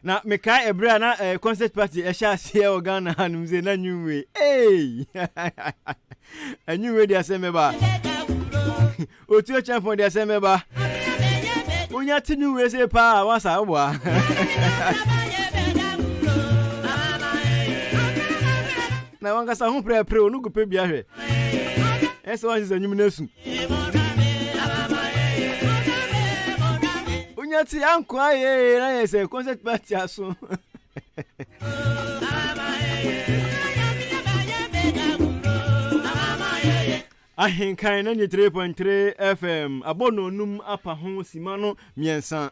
Na mekae ɛberɛ a na eh, concert party ɛhyɛ aseɛ wɔ Ghana hanom sɛ na nwumwe ei anwumwe de asɛm bɛba otuo kyɛmpɔn de asɛm bɛba wonya te nwumwe se paa wasa woboa na wankasa ho prɛprɛ o no gu pɛ bia hwɛ ɛsɛ wansesa nwum no asu Wonya te ankoa ye na yɛ sɛ concert party aso. Ahenkan 93.3 FM abɔ nonum apa ho sima no mmiɛnsa.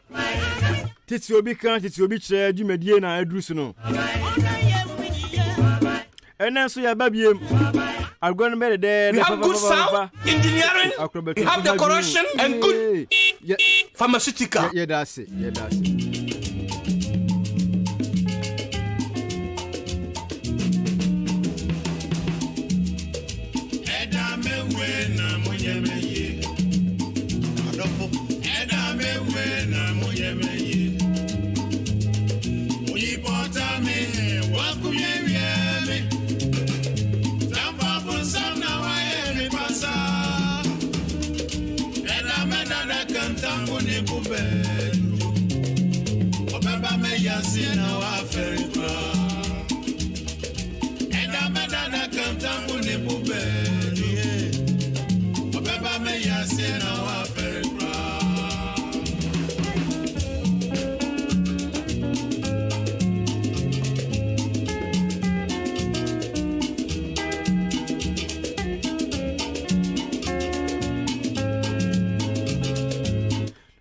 Tete obi ka tete obi kyerɛ dwumadie na aduru so no. Ɛnɛ nso yɛaba biem. Agorɔ no bɛyɛ dɛdɛɛdɛ We have good sound papapapapa. engineering, Akorɔ we bɛto have nso ha decoration dwene. and good Yɛ pharmaceutical. yɛ yɛda ase yɛda ase.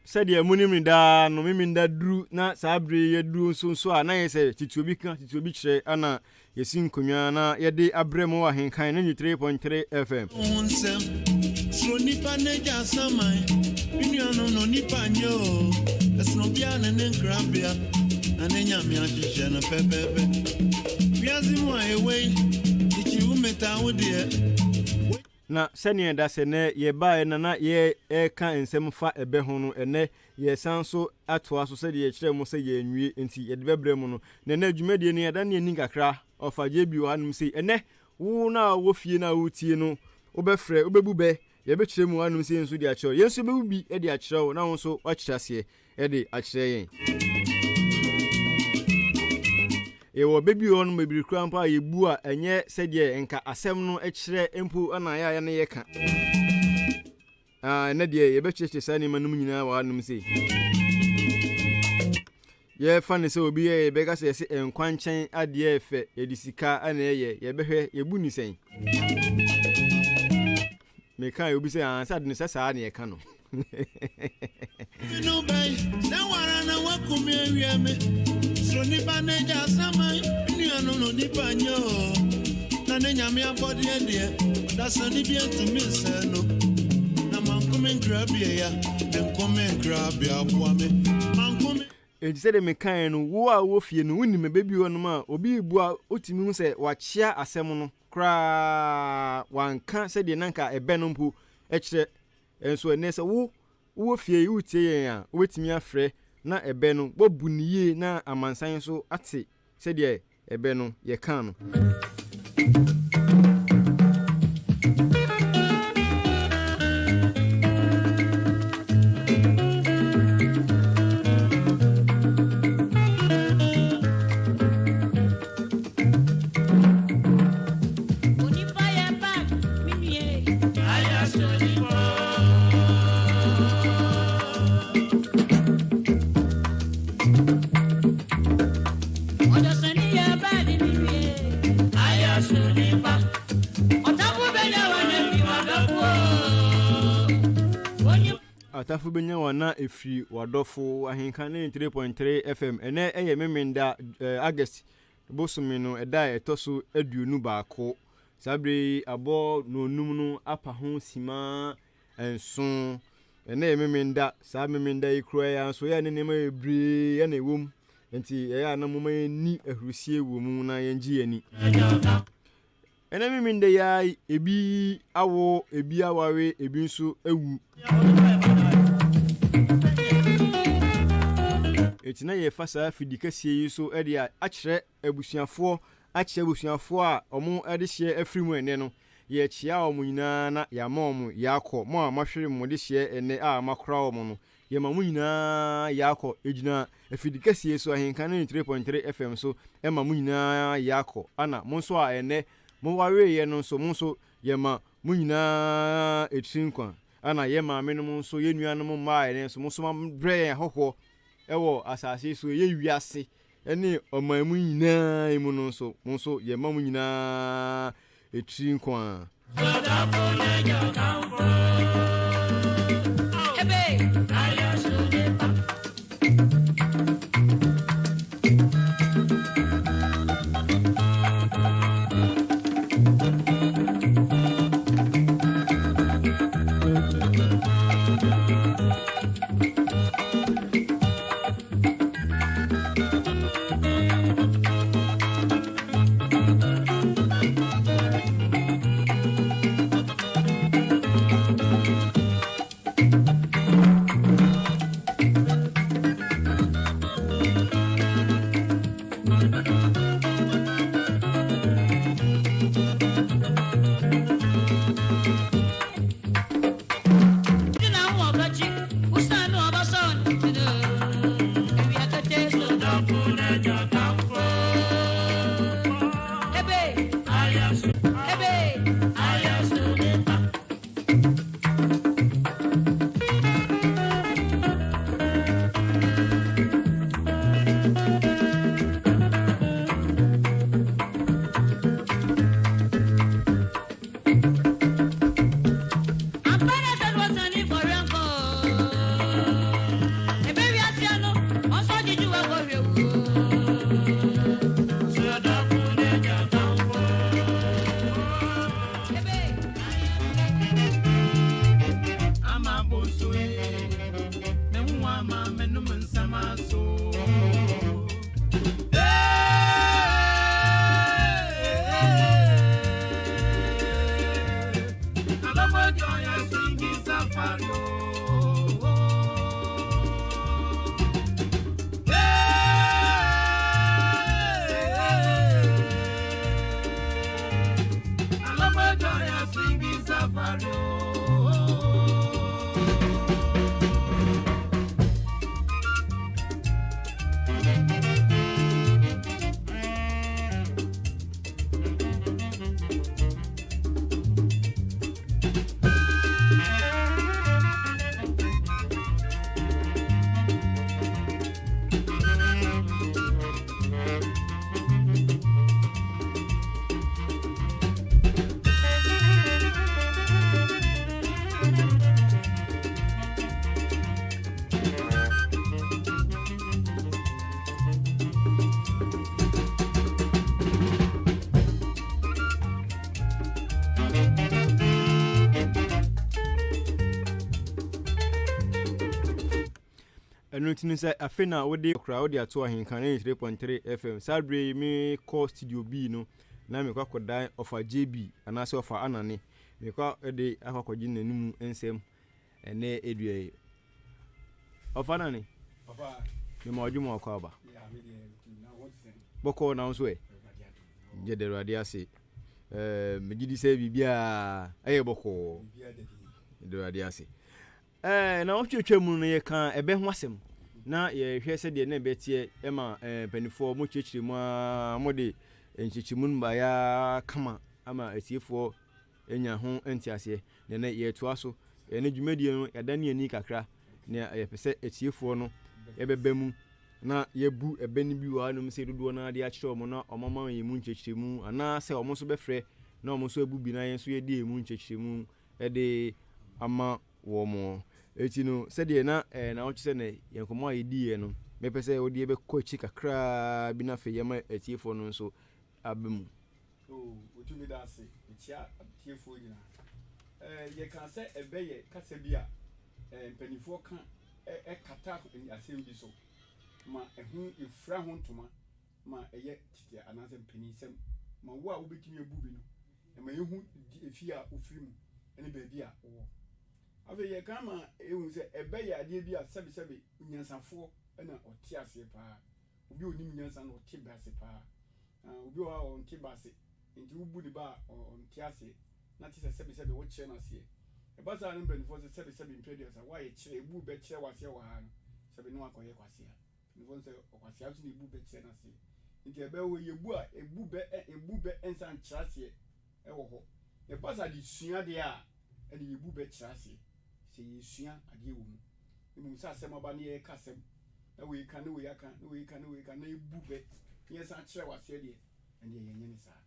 Sɛdeɛ monim no daa no, Memenda duru na saa bere yi aduru nso nso a, na yɛ sɛ tete obi ka, tete obi kyerɛ, ana yɛsi nkonnwa na yɛde abrɛ mo wɔ Ahenkan 93.3 FM. Ho nsɛm suro nipa n'agya asaman me nuanom no nipa nyɛ o ɛsono obiara ne ne nkrabea na ne nyame ahyehyɛ no pɛpɛɛpɛ wiase mu a ɛwɔ yi ikyiri wo metaa wo deɛ. Na sɛdeɛ da sɛ nɛ yɛbaeɛ na na yɛreka nsɛm fa ɛbɛ ho no, ɛnnɛ yɛresan nso atoa so sɛdeɛ yɛkyerɛɛ mo sɛ yɛanwie nti yɛde bɛbrɛ mo no. Na ɛnnɛ dwumadie no yɛadane ani kakra, ɔfa JB wɔ hanom sei. Ɛnnɛ wo no a wowɔ fie no a woretie no, wobɛfrɛ, wobɛbu bɛ, yɛbɛkyerɛ mu wɔ hanom sei nso de akyerɛ wo. Yɛn nso yɛbɛbu bi de akyerɛ wo na wo nso woakyerɛ aseɛ de akyerɛ yɛn. Yɛwɔ bɛ bi wɔ hɔnom bebree koraa mpo a yɛbu a ɛnyɛ sɛdeɛ nka asɛm no kyerɛ mpo na yɛ a yɛne yɛka. Ɛnɛ deɛ yɛbɛkyerɛkyerɛ saa nneɛma no mu nyinaa wɔ hanom sei. Yɛfa no sɛ obi yɛ yɛbɛka sɛ yɛsɛ nkwankyɛn adeɛ ɛfɛ yɛde sika na ɛyɛ yɛbɛhwɛ yɛbu ne sɛn. Meka obi sɛ ansa de no sɛ saa na yɛka no. Enti sɛdeɛ mekaeɛ no, wo a wowɔ fie no, wonim ɛbɛ bi wɔ hɔnom a obi rebu a wotumi hu sɛ wakyea asɛm no koraa, wanka sɛdeɛ na anka ɛbɛ no mpo kyerɛ. Nso ɛnnɛ sɛ wo wowɔ fie yi woretie yɛn a, wobɛtumi afrɛ na ɛbɛ no woabu no yie na amansan nso ate sɛdeɛ ɛbɛ no yɛkaa no. Atafo bɛnya wɔn na ɛfiri w'adɔfo ahenka ne 3.3 FM ɛnɛ ɛyɛ Memenda eh, August bosome no ɛda a ɛtɔ so 21. Saa berɛ yi abɔ nnɔnnum no apa ho simma nson. Ɛnnɛ yɛ Memenda. Saa Memenda yi koraa yi ara nso, ɛyɛ a na nneɛma bebree na ɛwɔ mu. Nti ɛyɛ a na momma yɛnni ahurisie wɔ mu na yɛngye yɛn ani. Ɛnnɛ Memenda yi ara yi, ebi awo, ebi aware, ebi nso awu. Enti na yɛfa saa fidi kɛseɛ yi so de akyerɛ abusuafoɔ, akyerɛ abusuafoɔ a wɔn adehyeɛ afiri mu ɛnnɛ no, yɛrekyea wɔn nyinaa na yɛama wɔn yaakɔ. Mo a moahwere mo dehyeɛ ɛnnɛ a moakora wɔn no, yɛma mo nyinaa yaakɔ. Yɛgyina afidi kɛseɛ yi so, Ahenka 93.3 FM so ma mo nyinaa yaakɔ. Ana mo nso a ɛnnɛ mowareeɛ no nso, mo nso yɛma mo nyinaa etiri nkwa. Ɛna yɛn maamenom nso, yɛn nuanom mmaa a ɛnnɛ nso, mo nso moabrɛ yɛn ahɔhoɔ wɔ asase yi so, ɛyɛ wiase ne ɔman mu nyinaa mu no nso, mo nso yɛma mo nyinaa etiri nkwa. Ɛno nti no sɛ afei na wode kora wode ato Ahenka 93.3 FM. Saa berɛ yi mekɔ studio B no na mekɔ akɔdan ɔfa JB anaasɛ ɔfa Anane. Mekɔ de akɔ akɔgye n'anum nsɛm ɛnɛ edua yi. Ɔfa Anane. Mema ɔdwe mu akɔ aba. Bɔkɔɔ na wo nso ɛ? Yɛda Awurade ase. Ɛɛ megye di sɛ biribiara ɛyɛ bɔkɔɔ. Yɛda Awurade ase. Ɛɛ na wɔtwetwe mu no yɛka ɛbɛ ho asɛm na yɛhwɛ sɛdeɛ na ɛbɛ teɛ ɛma ɛɛ mpanimfoɔ mo kyerɛkyerɛ mu ara mo de nkyerɛkyerɛmu no baeɛ ara kama ama atiefoɔ anya ho nteaseɛ. Na ɛnɛ yɛretoa so. Ɛnɛ dwumadie no yɛadane ani kakra na yɛpɛ sɛ atiefoɔ no ɛbɛba mu na yɛbu ɛbɛ no bi wɔ hanom sɛ dodoɔ no ara de akyerɛ wɔn na wɔn ama yɛn mu nkyerɛkyerɛmu anaasɛ wɔn nso bɛfrɛ na wɔn nso abu bi na yɛn nso yɛde yɛn mu nkyerɛkyerɛmu de ama wɔn. Eti no sɛdeɛ na ɛɛ na wɔkyerɛ sɛ na yɛn nkɔmmɔ a yɛdiiɛ no mɛpɛ sɛ wode yɛbɛkɔ akyi kakraa bi na afei yɛma atiefoɔ no nso aba mu. Oh, otumi da ase. Mekyia atiefoɔ nyinaa. Eh, yɛka sɛ ɛbɛ yɛ kasa bi a eh, mpanimfoɔ ka ɛkata asɛm bi so ma ɛho efura ho ntoma ma ɛyɛ tete anaasɛ mpaninsɛm ma wo a wobɛtumi abu bi no ɛma yɛhu efie a wofiri mu ne baabi a wowɔ. Afei yɛka ma ehu sɛ ɛbɛ yɛ adeɛ bi a sɛbesɛbe nyansafoɔ na ɔte aseɛ paa. Obi a ɔnim nyansa na ɔte bɛ ase paa. Na obi wɔ hɔ a ɔnte bɛ ase, nti wobu ne bɛ a ɔnte aseɛ. Na kyerɛ sɛ sɛbesɛbe wokyerɛ no aseɛ. Ɛba saa no mpanimfoɔ sɛ sɛbesɛbe mprɛ aduasa, wo a yɛkyerɛ, yɛbu bɛ kyerɛ wo aseɛ wɔ ha no, sɛbe ne wakɔyɛ kwasea. Mpanimfoɔ no sɛ ɔkwasea nso na yɛbu bɛ kyerɛ no aseɛ. Nti ɛbɛ wɔ yɛbu a, yɛbu bɛ, yɛbu bɛ nsa nkyerɛ aseɛ wɔ hɔ. Ɛba sɛ adesua deɛ a, ɛne yɛbu bɛ kyerɛ aseɛ. Sɛ yɛresua adeɛ wɔ mu. Mmom sɛ asɛm aba na yɛreka asɛm, na wei ka, na wei aka, na wei ka, na wei ka, na yɛbu bɛ, na yɛsan kyerɛ wo aseɛ deɛ, ɛndeɛ yɛnyɛ no saa.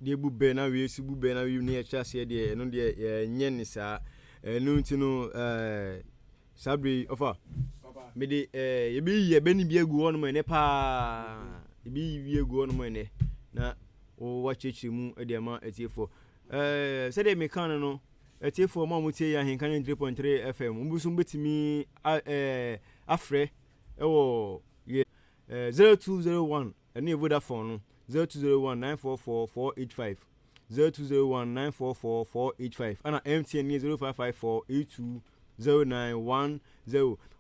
Deɛ bu bɛ na wei nso bu bɛ na wei ne yɛkyerɛ aseɛ deɛ, ɛno deɛ yɛnyɛ no saa. Ɛno nti no, ɛɛ saa berɛ yi, ɔfa, mede ɛɛ yɛbɛyi ɛbɛ no bi agu hɔnom ɛnɛ paa. Yɛbɛyi bi agu hɔnom ɛnɛ na wɔakyerɛkyerɛ mu de ama atiefoɔ. Ɛɛ sɛdeɛ meka no no, atiefoɔ mo a motie yɛn Ahenka 93.3 FM, mo nso mobɛtumi ɛɛ afrɛ ɛwɔ yɛ ɛɛ 0201 ɛno yɛ Vodafone no 0201 944 485 0201 944 485 ɛna MTN yɛ 0554 820910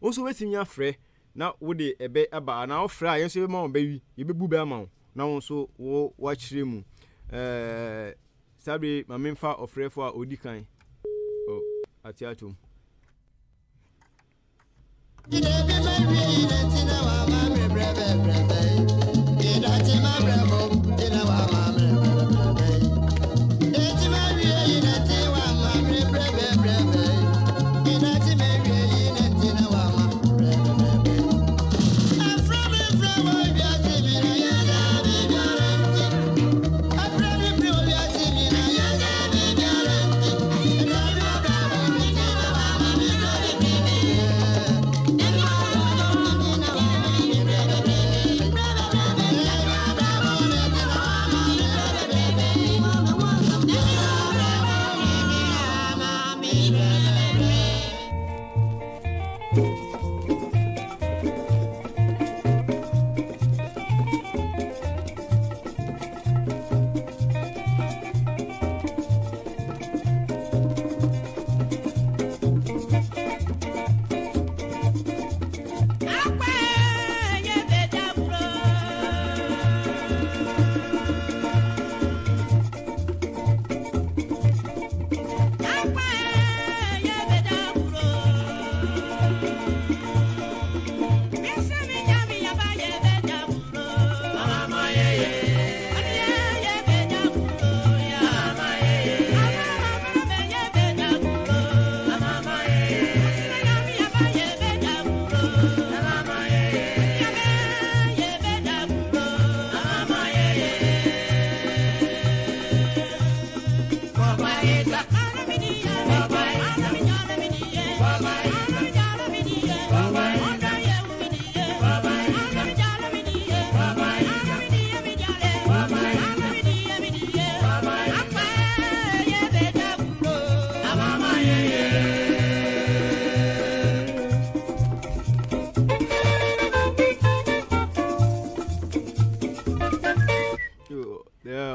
wo nso wobɛtumi afrɛ na wode ɛbɛ aba anaa wofrɛ a yɛn nso yɛbɛma wo bɛ wi yɛbɛbu bɛ ama wo na wo nso wo wakyerɛ mu ɛɛ saa bere ma memfa ɔfrɛfo a ɔdi kan o ate atom.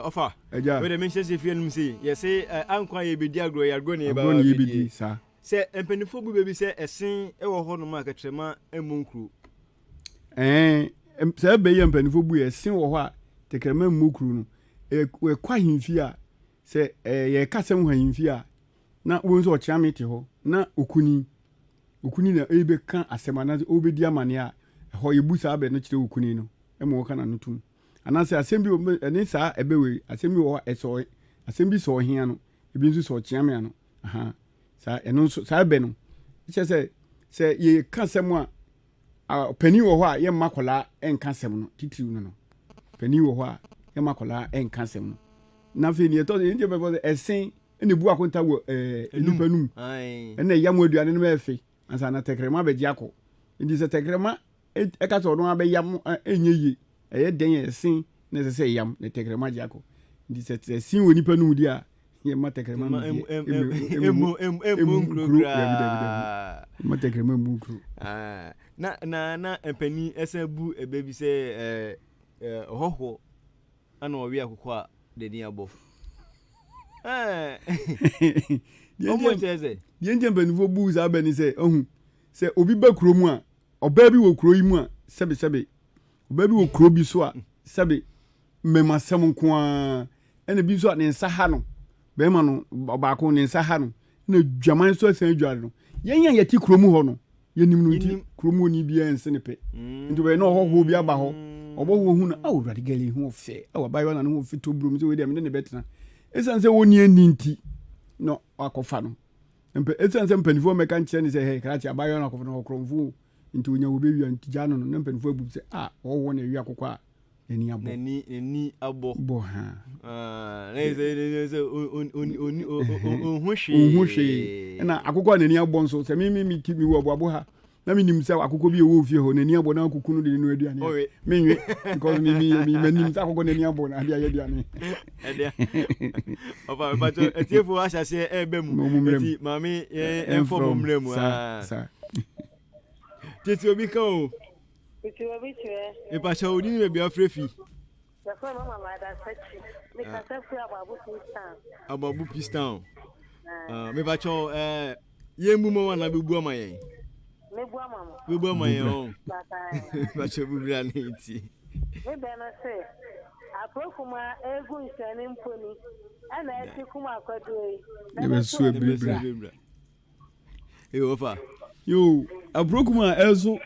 Ɔfa Agya. Wei de menhyɛ sɛ fie nom sei yɛse ankwa yɛbɛdi agorɔ yɛ agorɔ ne Agorɔ ne yɛbɛdi saa. Sɛ mpanimfoɔ bu baabi sɛ ɛsen wɔ hɔ nom a kɛtrɛma mmɔ nkuro. Ɛɛ saa bɛ yi a mpanimfoɔ bu yɛ ɛsen wɔ hɔ a tɛkrɛma mmɔ kuro no ɛkɔ ahemfie a sɛ yɛka asɛm wɔ ahemfie a na wobɛhu sɛ ɔkyeame te hɔ na okuni okuni na ɛbɛka asɛm anaasɛ ɔbɛdi amaneɛ a ɛhɔ yɛbu saa bɛ no kyerɛ okuni no ma ɔka n'ano tom. Anaasɛ asɛm bi wɔ ɛne saa ɛbɛ wei, asɛm bi wɔ hɔ a ɛsɔ asɛm bi sɔ ɔhe ano, ebi nso sɔ ɔkyeame ano. Aha, saa ɛno nso saa ɛbɛ no, kyerɛ sɛ sɛ yɛka asɛm a, panin wɔ hɔ a yɛmma akwadaa nka asɛm no, titiriw no no. Panin wɔ hɔ a yɛmma akwadaa nka asɛm no. Na afei deɛ ɛtɔ so, yɛn ti bɛfɔ sɛ ɛsen ɛna ebu akonta wɔ ɛɛ nipa no mu. Ɛna ɛyam aduane no ma ɛfe ansa na tɛkrɛma abɛgye akɔ. Nti sɛ tɛkrɛma ɛka sɛ ɔno ara bɛyam ɛnyɛ yie. Ɛyɛ dɛn a ɛsen na ɛsɛ sɛ ɛyam na tɛkrɛma gye akɔ. Nti sɛ ɛsen wɔ nipa no mu deɛ a, yɛmma tɛkrɛma no deɛ ɛmu ɛmu nkuro koraa. Dabi dabi dabi. Yɛmma tɛkrɛma mmu nkuro. Na na na mpanin ɛsan bu ɛbɛ bi sɛ ɛɛ ɔhɔhoɔ ɛna ɔwe akokɔ a n'ani abɔ. Ɛɛ ɔmo kyerɛ sɛ. Deɛ nti mpanimfoɔ bu saa bɛ ni sɛ ɔhu. Sɛ obi ba kuro mu a, ɔbaa bi wɔ kuro yi mu a, sɛbe sɛbe, ɔbaa bi wɔ kuro bi so a, sɛbe, mmɛmasɛm nko ara, ɛna bi nso a ne nsa ha no, bɛrima no, ɔbaako ne nsa ha no, ɛna dwaman nso asan adware no. Yɛn a yɛte kuro mu hɔ no, yɛnim no nti, kurom hɔ ni biara nse ne pɛ. Nti wɔyɛ na ɔhɔhoɔ bi aba hɔ, ɔbɔhoɔ hu no, awo awurade gɛl yi ho ɔfɛ, awo abayewa na ne ho ɔfɛ tobrom sɛ wei deɛ mene ne bɛtena. Ɛsiane sɛ wɔnni ani nti, na wakɔfa no. Mpɛ, esiane sɛ mpanimfoɔ mmɛka nkyerɛ no sɛ, Hɛ, krakye, abaayewa no akɔfa no, ɔkorɔmfo o, nti onya wɔbɛwia, nti gyaa no no, na mpanimfoɔ abu sɛ, a, ɔwɔ na ɛwia akokɔ a, n'ani abɔ. N'ani, n'ani abɔ. Bɔ ha. Ah, na yɛ sɛ, yɛ sɛ, ɔnhu hwee. Ɔnhu hwee. Ɛna akokɔ a n'ani abɔ nso, sɛ me, me, me, me wɔ aboabo ha, na menim sɛ akokɔ bi ɛwɔ ofie hɔ n'ani abɔ na akuku no de no aduane a menwe because me me me manim sɛ akokɔ n'ani abɔ na ade ayɛ aduane. Ɛdeɛ ɔfa mpatsɔ atiefo ahyɛ aseɛ ɛɛbɛ mu eti maame yɛn ɛnfɔ mo mmerɛ mu aa tete obi ka o. Tete obi kyerɛ. Mpatsɔ odi ni baabi afrɛ fi. Yɛfrɛ me Mama Ada Sakyi. Mekasa firi Aboabo Peace Town. Aboabo Peace Town. Ah, mepakyɛw eh, yɛn bu ma wɔn anaa bɛbu ama yɛn? Mebu ama mo. Bɛbu ama yɛn o. Mepakyɛw bubira ne ti. Me bɛ no se, akuro kumaa egu nhyɛne mponi ɛna ɛte kum akwaduro yi. Na bɛso abiribira. Eyo fa. Yo, aburokum a ɛso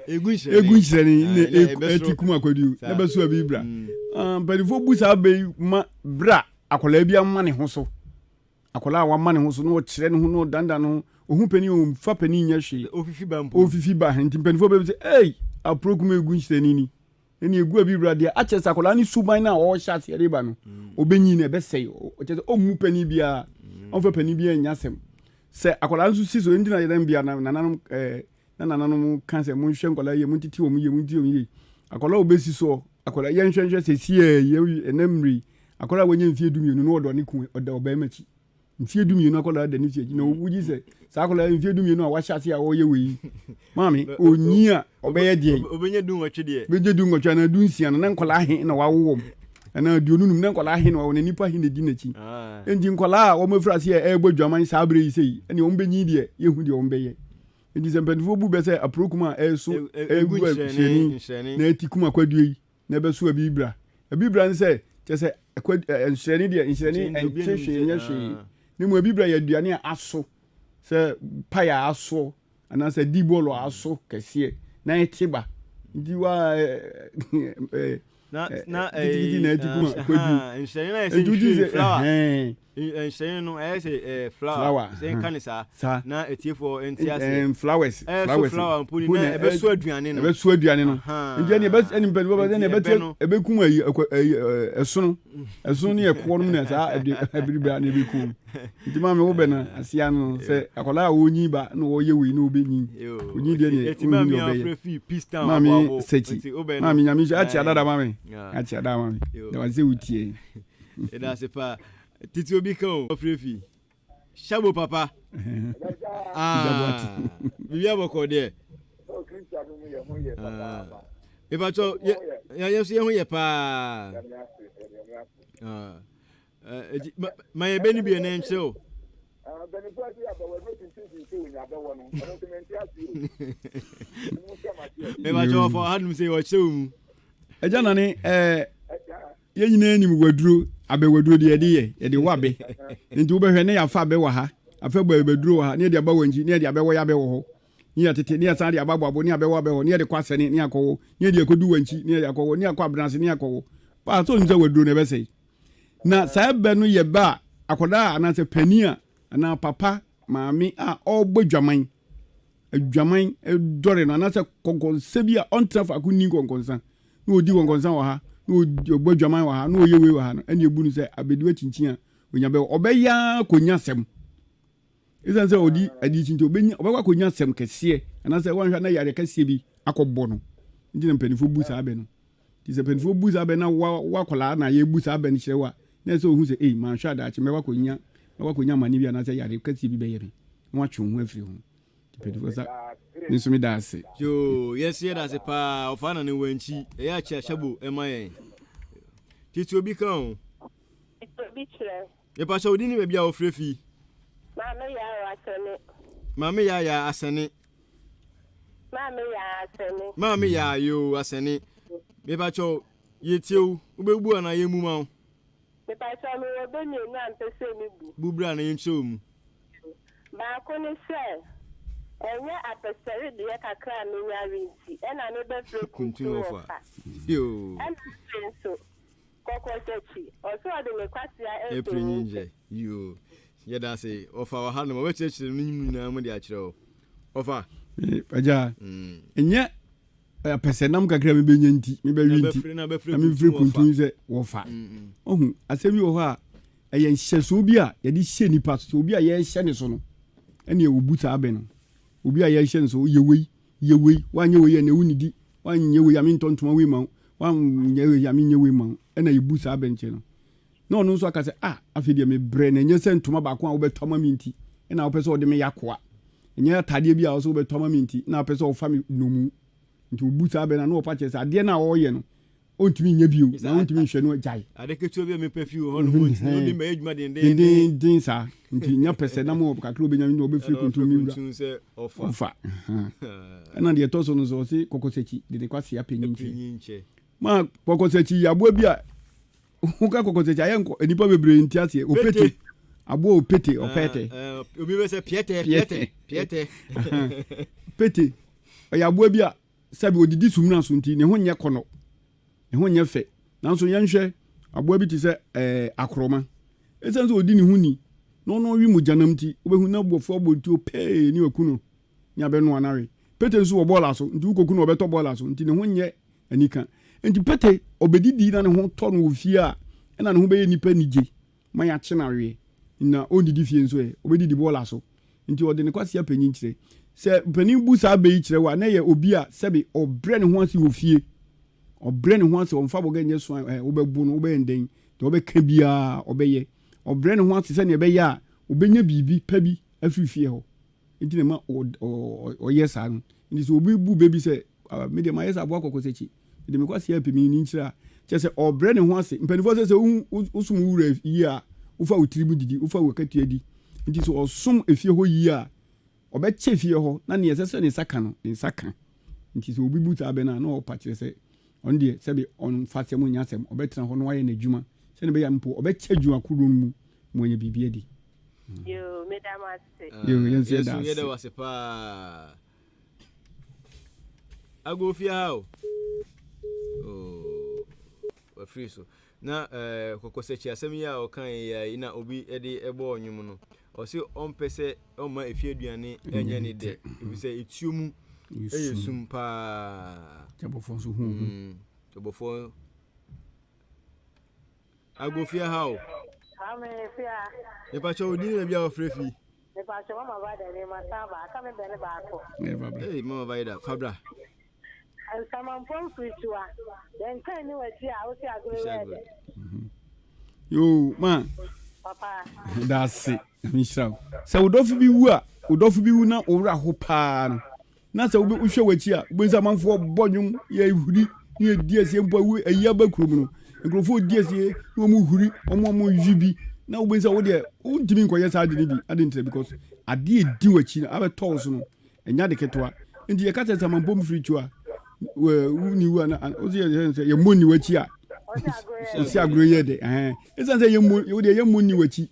egu nhyerɛne na ɛti kum akwadu na bɛso abi bra. Mm. Ah, mpanimfoɔ bu saa bɛ yi ma bra akwadaa bi ama ne ho so. Akwadaa a wama ne ho so na ɔkyerɛ ne ho na ɔdandan ne ho. Ohun panin ɔmfa panin nyɛ hwee. Ofifi ba mpo. Ofifi ba nti mpanimfoɔ bɛ sɛ, "Ei, aburokum egu nhyerɛne ni." Ɛna egu abi bra deɛ akyɛ sɛ akwadaa ne suban no a ɔrehyɛ aseɛ de ba no mm. ɔbɛnyin no ɛbɛsɛe ɔkyɛ sɛ ɔmmu panin biara mm. ɔmfa panin biara nya asɛm sɛ akwadaa nso si so ɛnti na yɛdɛm bia na nananom ɛɛ na nananom ka sɛ monhwɛ nkwadaa yie montete wɔn yie montete wɔn yie akwadaa a ɔbɛsi soɔ akwadaa yɛnhwɛ nhwɛ sɛ si yɛ yɛ ɛnɛ mmiri akwadaa a wɔnyɛ mfie 12 no ɔdɔ ne kun ɔda ɔbɛrima akyi mfie 12 akwadaa da ne fie akyi na wogye sɛ saa akwadaa mfie 12 a wahyɛ ase a ɔreyɛ wei yi maame onyi a ɔbɛyɛ deɛ obɛnya 18 deɛ bɛgye 18 anaa 16 no na nkwadaa he na wawo wɔm anaa 25 na nkwadaa he na wawo na nipa he na di n'akyi ah. nti nkwadaa a wɔn afiri ase a ɛrebɔ dwaman saa berɛ yi sɛ yi ɛne wɔn bɛnyi deɛ yɛhu deɛ wɔn bɛyɛ nti sɛ mpanimfoɔ bu bɛ sɛ apurokum a ɛreso ɛgu ahyɛni na ɛti kum akwadue yi na ɛbɛso abibira. Abibira ne sɛ, kyerɛ sɛ, ɛkwa, ɛ, nhyerɛne deɛ, nhyerɛne ɛnte hwee nyɛ hwee. Ah. Na mmom abibira yɛ aduane a aso, sɛ pae a asoɔ, anaasɛ di bɔɔlo a aso kɛseɛ, na ɛte ba. Nti wa ɛ, ɛ, na na kitikiti na ɛte kuma kwadu. Nhyerɛne na yɛ sɛ nhwiren flower. Nhyerɛn no ɛyɛ sɛ ɛɛ flower sɛ nka ne saa saa na etiefoɔ nte aseɛ ɛɛ flowers ɛɛ so flower mpo ni na ɛbɛso aduane no ɛbɛso aduane no nti ɛni ɛbɛ ɛni mpanyinfoɔ bɛ ɛni ɛbɛte ɛbɛkum ayi ɛkɔ ɛyi ɛsono ɛsono ne ɛkoɔ no na saa ɛde ɛbiribira na ɛbɛkum nti maame wo bɛ no aseɛ ano sɛ akwadaa a wɔnyi ba na wɔyɛ wei na wɔbɛnyi onyi deɛ ne wɔnyi deɛ ɔbɛyɛ maame sɛkyi maame nyame nhyɛ akyi adada maame akyi adada maame na wɔn sɛ wotie. Ɛda ase paa. Titi obi ka o. Ɔfiri fi. Shabo papa. Ah. Bibi abɔkɔ deɛ. Ah. Mepakyɛ yɛ yɛ so yɛ ho yɛ paa. Ah. Ma yɛ bɛ ni bi ɛnɛ nkyerɛ o. Mepakyɛ ɔfɔ hanom sɛ ɔkyerɛ wo mu. Ɛgya nane ɛɛ. Yɛn nyinaa nim waduro, abɛ waduro deɛ yɛde yɛ, yɛde wɔ abɛ. Nti wobɛhwɛ ne yɛafa abɛ wɔ ha, afɛ bɔ abɛduro wɔ ha, ne yɛde aba wankyi, ne yɛde abɛwɔ yɛ abɛ wɔ hɔ, ne yɛtete, ne yɛsan de aba aboabo, ne yɛabɛwɔ abɛ hɔ, ne yɛde kɔ asɛne, ne yɛakɔwɔ, ne yɛde akɔdu wankyi, ne yɛde akɔwɔ, ne yɛakɔ abenase, ne yɛakɔwɔ. Paa, sɛ onim sɛ waduro no ɛbɛsɛe. Na saa ɛbɛ no yɛ bɛ a akwadaa anaasɛ panin a anaa papa, maame a ɔrebɔ dwaman adwaman dɔre no anaasɛ kɔnkɔnsa bi a ɔntena faako nni nkɔnkɔnsa na ɔdi kɔnkɔnsa wɔ ha na ɔbɔ adwaman wɔ ha na ɔyɛ wei wɔ ha no ɛne ɛbu no sɛ abɛdi akyinkyin a ɔnya bɛ ɔbɛyɛ ara kɔnya asɛm ɛsiane sɛ ɔdi adi kyinkyin ɔbɛnya ɔbɛkɔ akɔnya asɛm kɛseɛ anaasɛ wanhwɛ na yare kɛseɛ bi akɔbɔ no nti na mpanimfoɔ bu saa bɛ no nti sɛ mpanimfoɔ bu saa bɛ na wa wakɔlaa na yɛbu saa bɛ no kyerɛ wo a na ɛsɛ ɔhu sɛ ei manhwɛ adaakye mɛkɔ akɔnya mɛkɔ akɔnya amane bi anaasɛ yare kɛseɛ bi bɛyɛ me na watwe wo ho afiri ho Mpanyinfoɔ sa me nso meda ase. Yoo yɛn nso yɛda ase paa ɔfa na ne wankyi ɛyɛ akyɛ ahyɛbo ɛma yɛn titi obi ka o. Titi obi kyerɛ. Mepakyɛ wo din ne baabi a wofrɛ fi. Maame Yaawa Asɛne. Maame Yaayaa Asɛne. Maame Yaa Asɛne. Maame Yaa yoo Asɛne. Mepakyɛw yɛtie wo, wobɛbu anaa yɛmmu ma wo? Mepakyɛw mewɔ bɛ mienu a mpɛ sɛ me bu. Bu bra na yɛnkyerɛ wo mu. Baako ne sɛ, ɛnyɛ apɛsɛredeɛ kakra a menya we nti ɛna me bɛ frɛ Kuntun Wɔfa. Ɛna afei nso, Kɔkɔsakyi, ɔse ɔde ne kwasea ɛpɛ nyi nkyɛ. Yoo, yɛda ase. Wɔfa wɔ ha nom, ɔbɛkyerɛkyerɛ no nyinaa mu de akyerɛ wo. Wɔfa. Agya, ɛnyɛ apɛsɛ nam kakra mebɛnya nti mebɛwe nti na mefiri kuntun sɛ wɔfa. Ɔhu, asɛm bi wɔ hɔ a, ɛyɛ nhyɛsoɔ bi a yɛde hyɛ nipa so. Sɛ obi a yɛrehyɛ ne so no, ɛne ɔbu saa bɛ no. Obi a yɛrehyɛ ne so, yɛ wei, yɛ wei, woanyɛ wei a ɛnɛ wonnidi, woanyɛ wei a mentɔ ntoma wei ma wo, woanyɛ wei a menyɛ wei ma wo, ɛna yɛbu saa bɛ nkyɛ no. Na ɔno nso aka sɛ, ah, afei deɛ mebrɛ, na ɛnyɛ sɛ ntoma baako a wobɛtɔ ama me nti na wopɛ sɛ ɔde me yɛ akoa. Ɛnyɛ ataadeɛ bi a wosɛ wobɛtɔ ama me nti na wopɛ sɛ ɔfa me nnomu. Nti ɔbu saa bɛ no a, na ɔpa kyerɛ sɛ adeɛ no a ɔreyɛ no, ɔntumi nyɛ bio, na ɔntumi nhwɛ no agyae. Ade ketewa bi a mepɛ fi wɔ hɔ nom nti, na ɔde mɛyɛ adwuma dendeenden. Dendeenden saa. Nti nya pɛ sɛ nam wɔ kakra ɔbɛnya no, ɔbɛfiri kuntun me wura. Ɔfa. Ɔfa. Ɛna deɛ ɛtɔ so no nso, ɔse kɔkɔsakyi de ne kwasea panyin kyɛ. Ma kɔkɔsakyi yɛ aboa bi a woka kɔkɔsakyi ayɛ nkɔ nnipa bebree nti aseɛ. Opete. Aboa opete, ɔpɛɛtɛ. Obi bɛ sɛ piɛtɛ, piɛtɛ, piɛtɛ. Pete. Ɔyɛ aboa bi a Sɛbi odidi sumina so nti, ne ho nyɛ kɔnɔ, ne ho nyɛ fɛ. Nanso yɛnhwɛ aboa bi te sɛ ɛɛ akorɔma. Esiane sɛ odi ne ho ni na ɔno ɔwe mogyanam nti, wobɛhu na bɔfo abɔ ntuo pɛɛ ne waku no ne abɛnoa no awe. Pete nso wɔ bɔɔla so, nti wokoku no ɔbɛtɔ bɔɔla so, nti ne ho nyɛ anika. Nti pete ɔbɛdidi na ne ho tɔ no wɔ fie a, ɛna ne ho bɛyɛ nnipa anigye. ma yɛakye no aweɛ, na ɔnnidi fie nso ɛ, ɔbɛdidi bɔɔla so. Nti ɔde ne kwasea panyin kyerɛ. Sɛ panin bu saa bɛ yi kyerɛ wo a, na ɛyɛ obi a sɛbe ɔbrɛ ne ho ase wɔ fie. Ɔbrɛ ne ho ase, ɔmfa bɔgɛ nyɛ so a, ɛ, wobɛbo no, wobɛyɛ no dɛn, deɛ ɔbɛka biara ɔbɛyɛ. Ɔbrɛ ne ho ase sɛdeɛ ɛbɛyɛ a ɔbɛnya biribi pa bi afiri fie hɔ. Nti na ɛma ɔyɛ saa no. Nti sɛ obi bu bɛ bi sɛ, ah, me deɛ mayɛ sɛ aboa kɔkɔsakyi, mede me kwasea apɛ me nkyerɛ a, kyerɛ sɛ ɔbrɛ ne ho ase. Mpanimfoɔ sɛ sɛ wosom wo wura yie a, wofa wo tirim didi, wofa wo akatua di. Nti sɛ ɔsom efie hɔ yie a, ɔbɛkyɛ fie hɔ na nea ɛsɛ sɛ ne nsa ka no, ne nsa ka. Nti sɛ obi bu saa bɛ no a, na ɔpa kyerɛ sɛ ɔno deɛ sɛbe ɔmfa asɛm nyɛ asɛm, ɔbɛtena hɔ na wayɛ n'adwuma sɛdeɛ ɛbɛyɛ a mpo ɔbɛkyɛ adwuma koro no mu ma wanya biribi adi. Yoo, meda mo ase. Yoo, yɛn nso yɛda ase. Yɛda wo ase paa. Agofia ha o. Oh, wafiri so. Na eh, kɔkɔsakyi asɛm yi a ɔka yi na obi de ɛbɔ ɔnwom no. Ɔse ɔmpɛ sɛ ɔmma efie aduane ɛnyɛ ne dɛ. Efisɛ etuo mu ɛyɛ sum paa. Kyɛbɔfoɔ nso hu hu. Kyɛbɔfoɔ Agofia ha o. Amen fia. Mepakyɛ wo din na bi a wɔfrɛ fi. Mepakyɛ mama Vida ni ma san ba aka me bɛ ne baako. Hey mama Vida fa bra. Nsamanpɔ mfiritua yɛn kan ni w'akyi a wosi agorɔ yɛ dɛ. Yoo ma. Papa. Daase nyame nhyira wo. Sɛ wo dɔfo bi wu a wo dɔfo bi wu na wo werɛ aho paa no na sɛ wohwɛ w'akyi a wobɛhu sɛ amanfoɔ bɔ nnwom yɛ huri ne yɛdi asie mpo awu ayi aba kurom no nkurɔfoɔ di asie na wɔn huri wɔn a wɔn yi bi na wobɛhu sɛ wodeɛ wontumi nkɔyɛ saa ade no bi ade ntina because adeɛ ɛdi w'akyi no abɛtɔ wo so no ɛnya de ketewa nti yɛka sɛ samampom firi tu a woni wu a na wosi yɛ sɛ yɛmmɔ nni w'akyi a wosi agorɔ yɛ dɛ ɛhɛn ɛsiane sɛ yɛmmɔ wodeɛ yɛmmɔ nni w'akyi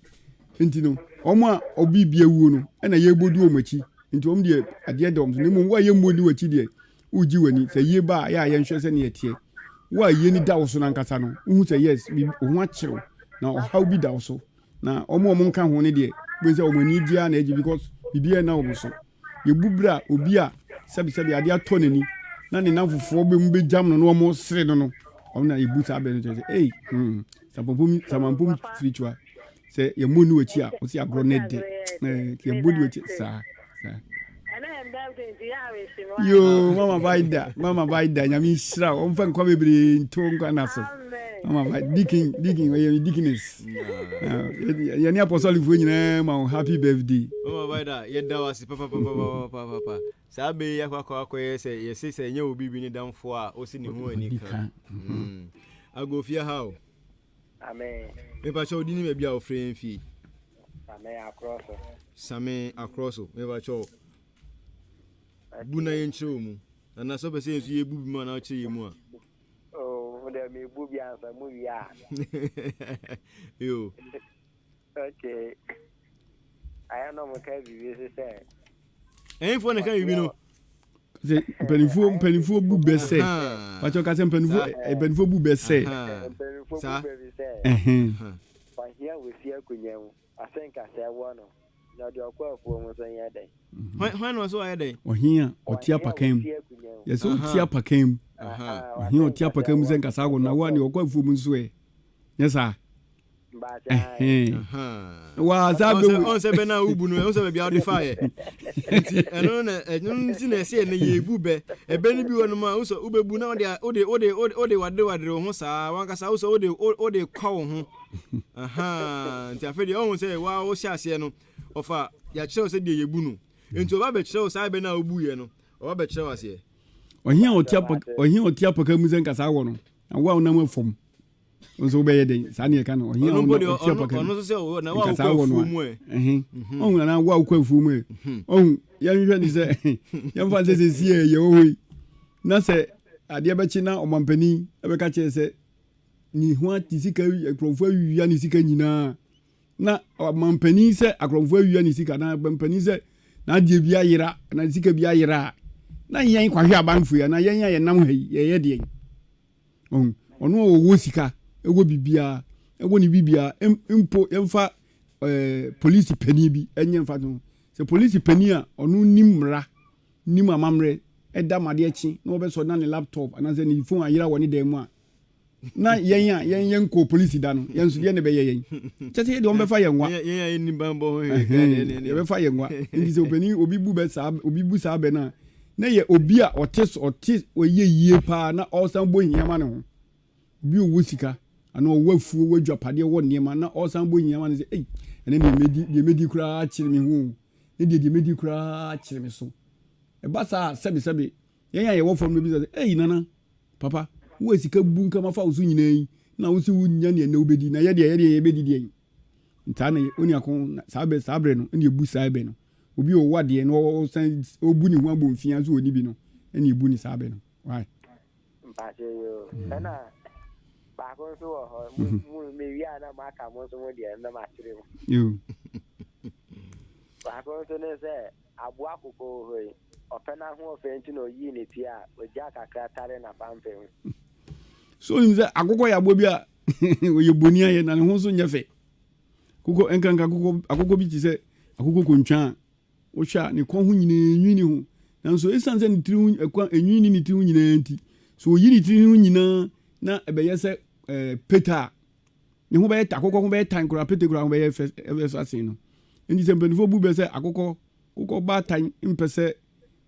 Nti no, wɔn a obi bi awuo no na yɛrebɔdu wɔn akyi. Nti wɔn deɛ adeɛ da wɔn so. Na mmom wo a yɛmmɔ nni w'akyi deɛ, wogye w'ani. Sɛ yie ba a, yɛ a yɛnhwɛ sɛdeɛ ɛteɛ. Wo a yie no da wo so no ankasa no, wohu sɛ yes, wo ho akyere wo, na ɔhaw bi da wo so. Na wɔn a wɔnka ho no deɛ, wobɛhu sɛ wɔn ani gye ara na agye because biribiara nna wɔn so. Yɛbu berɛ a obi a sɛbesɛbe adeɛ atɔ n'ani na ne nnamfofoɔ bɛ mu bɛgyam no na wɔresere no no, ɔno na yɛbu saa bɛ no kyerɛ sɛ, ei, hmm, sampampom, samampom spiritual. Sɛ yɛmmɔ ni w'akyi a, wɔsi agorɔ ne de. Yɛbɔ ni w'akyi saa, saa. Yoo, mama Vida, mama Vida, nyame nhyira wo, ɔmfa nkwa bebree nto nkwa na so. Mama Vida, deacon, deacon, ɔyɛ deaconess. Yɛne apɔsɔlefoɔ nyinaa ma wo happy birthday. Mama Vida, yɛda wo ase papapapapapapa. Saa bɛ yi akɔ akɔ akɔyɛ sɛ yɛse sɛ ɛnyɛ obi bi ne damfoɔ a ɔsi ne ho ani ka. Agofia ha o. Amen. Mepakyɛ wo din ne baabi a wofrɛ yɛn fie. Same akorɔ so. Same akorɔ so mepakyɛ wo. Bu na yɛnkyerɛ wo mu. Anaa sɛ wopɛ sɛ yɛn nso yɛbu bi mu anaa wokyerɛ yɛn mu a. Oh, mo deɛ mebu bi ansa mo wie a. Yo. Okay. Ayɛ na ɔmo ka biribi so sɛ. Ɛnfoɔ na ka biribi no. Sɛ mpanimfoɔ mpanimfoɔ bu bɛ sɛ. Pàtó ka sɛ mpanimfoɔ mpanimfoɔ bu bɛ sɛ. Mpanimfoɔ bu bɛ bi sɛ. Ɔhia wɔ si akonnwa mu. Ɔse nka sɛ ɛwɔ no, na ɔde ɔkɔ afuo mu nso nyɛ dɛn? Hwan na ɔse ɔyɛ dɛn? Ɔhe a ɔte apakan mu. Yɛsɛ ɔte apakan mu. Ɔhe a ɔte apakan mu sɛ nka saa wɔ no, na wo a deɛ ɔkɔ afuo mu nso ɛ? Nyɛ saa? Waa saa bɛ wo. Ɔn sɛ bɛ na wobu no, ɛho sɛ baabi a wode faeɛ. Nti ɛno na ɛno nti na ɛsɛ ɛnɛ yɛbu bɛ. Ɛbɛ no bi wɔ nom a wosɛ wobɛbu na wode wode wode wode wadere wadere wo ho saa wankasa wosɛ wode wode kɔ wo ho. Ahaa, nti afei deɛ ɔhu sɛ waa wohyɛ aseɛ no, ɔfa yɛakyerɛ wo sɛ deɛ yɛbu no. Nti ɔba bɛkyerɛ wo saa bɛ no a wobuiɛ no, ɔba bɛkyerɛ wo aseɛ. Ɔhe a ɔte apaka ɔhe a ɔte apaka mu sɛ nka saa wɔ no, na wo a wonam fam nso wobɛyɛ dɛn? Saa ne yɛka no, ɔhe a ɔte apaka mu nka saa wɔ no a, ɛhe ɔhu anaa wo a wokɔ afuo mu ɛ, ɔhu yɛnhwɛ ne sɛ yɛmfa sɛ sɛsi ɛ yɛwɔ hɔ yi na sɛ adeɛ bɛkye na ɔmampanin ɛbɛka kyerɛ sɛ ne ho ate sika akorɔmfoɔ awia ne sika nyinaa na ɔmampanin sɛ akorɔmfoɔ awia ne sika na ɔmampanin sɛ n'adeɛ bi ayera na sika bi ayera a na yɛn kwahwe abanfo yi anaa yɛn a yɛnam ha yi yɛyɛ deɛn ɔn ɔno a ɔwɔ sika ɛwɔ biribiara ɛwɔ ne biribiara mpo yɛmfa ɛɛ polisi panin bi ɛnyɛ mfa ho sɛ polisi panin a ɔno nim mmara nim amammerɛ da ma adeɛ kye na wɔbɛsɔ na ne laptop anaasɛ ne phone ayera wɔ ne dan mu a, na yɛn a yɛn yɛn nkɔɔ polisi da no, yɛn nso deɛ na ɛbɛyɛ yɛn. Kyɛ sɛ yɛ deɛ wɔbɛfa yɛn nwa. Yɛn a yɛnni banbɔ ho hwee. Yɛbɛfa yɛn nwa. Nti sɛ ɔpanin obi bu bɛ saa obi bu saa bɛ no a, na yɛ obi a ɔte ɔte ɔyɛ yie paa na ɔsan bɔ hia ma ne ho. Obi a ɔwɔ sika anaa ɔwɔ afuo wɔ adwapadeɛ wɔ nneɛma na ɔsan bɔ hia ma ne sɛ ei ɛnɛ deɛ mɛdi deɛ mɛdi koraa kyere me ho o. Ne deɛ deɛ mɛdi koraa kyere me so. Ɛba saa a, sɛbesɛbe, yɛn a yɛwɔ fam no bɛbisa sɛ, Ei, Nana, papa, wowɔ sika bunkam afa wo so nyinaa yi, na wose wonnya nea nnɛ wobɛdi, na yɛ deɛ, yɛ deɛ yɛbɛdi deɛn? Saa na onua ko, saa bɛ, saa berɛ no, ɛna ɛbu saa bɛ no. Obi a ɔwɔ adeɛ na ɔsan ɔbu ne ho abomfiaa nso ɔnni bi no, ɛna ɛbu ne saa bɛ no. Why? Mpakyɛ yoo. Ɛna baako nso wɔ hɔ. Mo mo mewie a na moaka mo nso mo deɛ na makyerɛ mu. Yoo. Baako nso ne sɛ aboa kɔkɔɔ wɔ hɔ yi, ɔpɛ n'ahoɔfɛ nti na ɔyii ne ti a ɔgya kakra tare n'apampam. So onim sɛ akokɔ yɛ aboa bi a ɔyɛ boni ayɛ na ne ho nso nyɛ fɛ. Akokɔ nkanka akokɔ akokɔ bi te sɛ akokɔ kontwa a Wohwɛ a, ne kɔn ho nyinaa enwi nni ho. Nanso esiane sɛ ne tiri ho ɛkwan enwi nni ne tiri ho nyinaa nti, sɛ oyi ne tiri ho nyinaa na ɛbɛyɛ sɛ ɛɛ pete a, ne ho bɛyɛ akokɔ ho bɛyɛ tan koraa, pete koraa ho bɛyɛ fɛ ɛbɛsɔ asen no. Enti sɛ mpanimfoɔ bu bɛ sɛ akokɔ kokɔ baatan mpɛ sɛ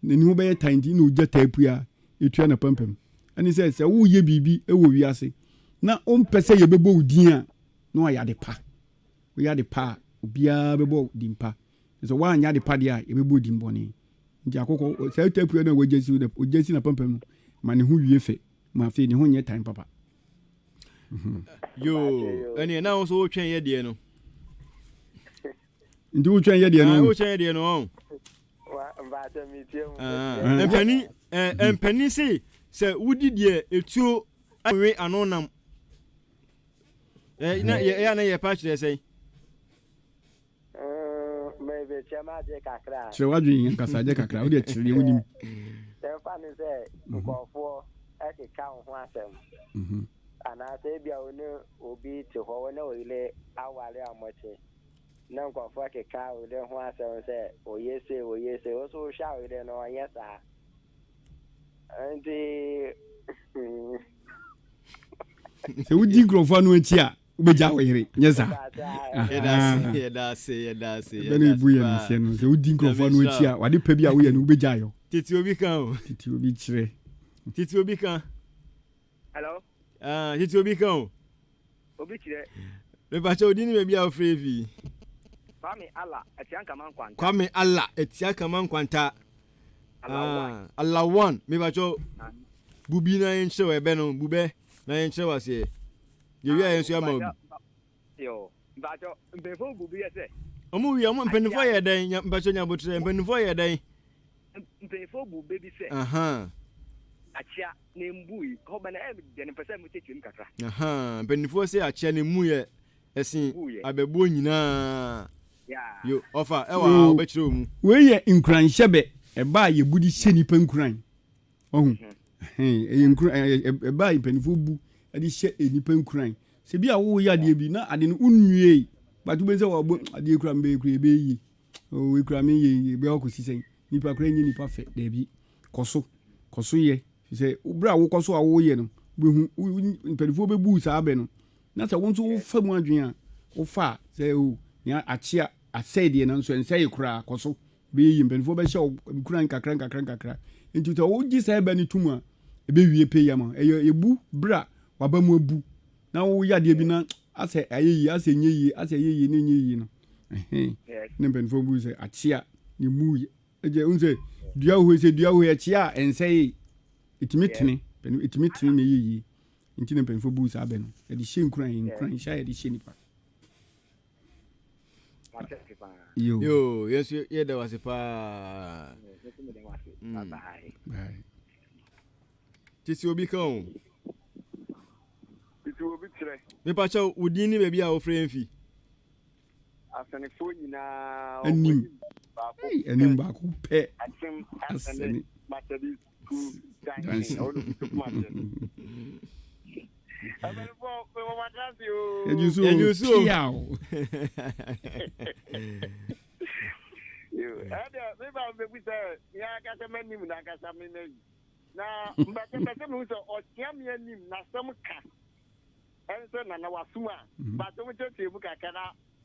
n'ani ho bɛyɛ tan nti na ogya taa pue a etua n'apampam. Ɛne sɛ sɛ woyɛ biribi wɔ wiase na wompɛ sɛ yɛbɛbɔ wo din a, na wayɛ ade pa. Woyɛ ade pa a, obiara bɛbɔ wo din pa. Na sɛ woanyɛ ade pa deɛ a, yɛbɛbɔ wo din bɔne. Nti akokɔ, saa tapua no a wagya si, ogya si n'apampam no, ma ne ho wie fɛ, ma afei ne ho nyɛ tan papa. Mhm. Yoo, ɛneɛ na wo nso wotwɛn yɛ deɛ no. Nti wotwɛn yɛ deɛ no. Ah, wotwɛn yɛ deɛ no ɔn. Mpanin, mpanin se sɛ wodi deɛ etuo nwe ano nam. Na yɛ na yɛ pa kyerɛ sɛn. Merekyerɛ m'adwene kakra. Kyerɛ w'adwene ankasa agye kakra, wode kyerɛ deɛ wonim. Yɛmfa no sɛ nkurɔfoɔ keka wo ho asɛm anaasɛ ebia wo ne obi te hɔ, wo ne wo yere aware a mote na nkurɔfoɔ keka wo yere ho asɛm sɛ ɔyɛ sei, ɔyɛ sei, wo nso wohwɛ a wo yere no ɔnyɛ saa. Nti sɛ wodi nkurɔfoɔ ano akyi a wobɛgya wo yere nyɛ saa bɛne ɛbu yɛ naseɛ no sɛ wodi nkurɔfoɔ no akyi a wade pa bi a woyɛ no wobɛgya yɔ tete obi ka o tete obi kyerɛ tete obi ka hello ah tete obi ka o obi kyerɛ mepakyɛ odi ne baabi a wofrɛ fi Kwame Allah atia nkama nkwanta Kwame Allah atia kama nkwanta ah Allah one mepakyɛ bubi na yɛnkyerɛ ɛbɛ no bubɛ na yɛnkyerɛ waseɛ Yɛwie a yɛn nso yɛama obi. Yo, mpatsɔ mpanyinfoɔ bu bi yɛ sɛ. Ɔmo wie ɔmo mpanyinfoɔ yɛ dɛn mpatsɔ nya abotrɛ mpanyinfoɔ yɛ dɛn. Mpanyinfoɔ bu bɛ bi sɛ. Ahaa. Akyea na embui. Hɔ bɛ no ɛyɛ me dɛ no mpɛ sɛ mo kyerɛkyerɛ mu kakra. Ahaa. Mpanyinfoɔ se akyea na emu yɛ ɛsen Buiɛ. abɛbuo nyinaa. Yeah. Yo, ɔfa, ɛwɔ ha, Yoo, ɔbɛkyerɛ wo mu. wei yɛ nkuranhyɛ bɛ, ɛbɛ a yɛbu de hyɛ nnipa nkuran. Wahu? Ɛhɛn, ɛyɛ nkura, ɛyɛ ɛbɛ a mpanimfoɔ bu de hyɛ nnipa nkuran. Sɛ bi a woreyɛ adeɛ bi na ade no wonwiei, but wobɛhu sɛ wɔabɔ adeɛ kura mbɛyɛ kura ɛbɛyɛ yie. Oh, wei kura meyɛ yi, ɛbɛyɛ akɔsi sɛn? Nipa kura nyɛ nipa fɛ, daabi. Kɔ so, kɔ so yɛ. Sɛ berɛ a wokɔ so a woyɛ no, wobɛhu, mpanimfoɔ bɛbu saa bɛ no. Na sɛ wo nso wofa mu adwene a, wofa a, sɛ o, nea akyea, asɛe deɛ nanso ɛnsɛe koraa, kɔ so. Ɛbɛyɛ yie. Mpanimfoɔ bɛhyɛ wo nkuran nkakra nkakra nkakra. Nti sɛ wogye saa ɛbɛ no tom a, ɛbɛwie pɛ yi ama wo. Ɛyɛ ɛbu berɛ a w'aba mu abu na woyɛ adeɛ bi na asɛ ayɛ yie, asɛ ɛnyɛ yie, asɛ ɛyɛ yie na ɛnyɛ yie no. Ɛhɛn. Ne mpanimfoɔ bu sɛ akyea ne mu yɛ. Ɛgyɛ wohu sɛ dua wɔ hɔ yi, sɛ dua wɔ hɔ yi ɛkyea a ɛnsɛe. Ɛtumi tene. Ɛtumi tene na ɛyɛ yie. Nti na mpanimfoɔ bu saa bɛ no. Yɛde hyɛ nkuran, nkuranhyɛ a yɛde hyɛ nipa. Yo, yɛn nso yɛda wo ase paa. Tete obi ka o. Tete obi kyerɛ. Mepakyɛw, wo din ne baabi a wofrɛ yɛn fi. Asɛnefoɔ nyinaa anim baako anim baako pɛ. Asɛm asɛne Matadi school junction. Ɛwɔ no kutu kuma deɛ. Ɛmɛnifɔ mewɔ mo adanse o. Yɛgye so Yɛgye so o. piaw. Ɛdeɛ me ba mbɛbu sɛ me ankasa m'anim na ankasa me n'ayi na mbɛsɛ mbɛsɛ mehu sɛ ɔkyea me anim n'asɛm ka ɛne sɛ nana wasom a bakyɛ mo kyerɛkyerɛ mu kakra na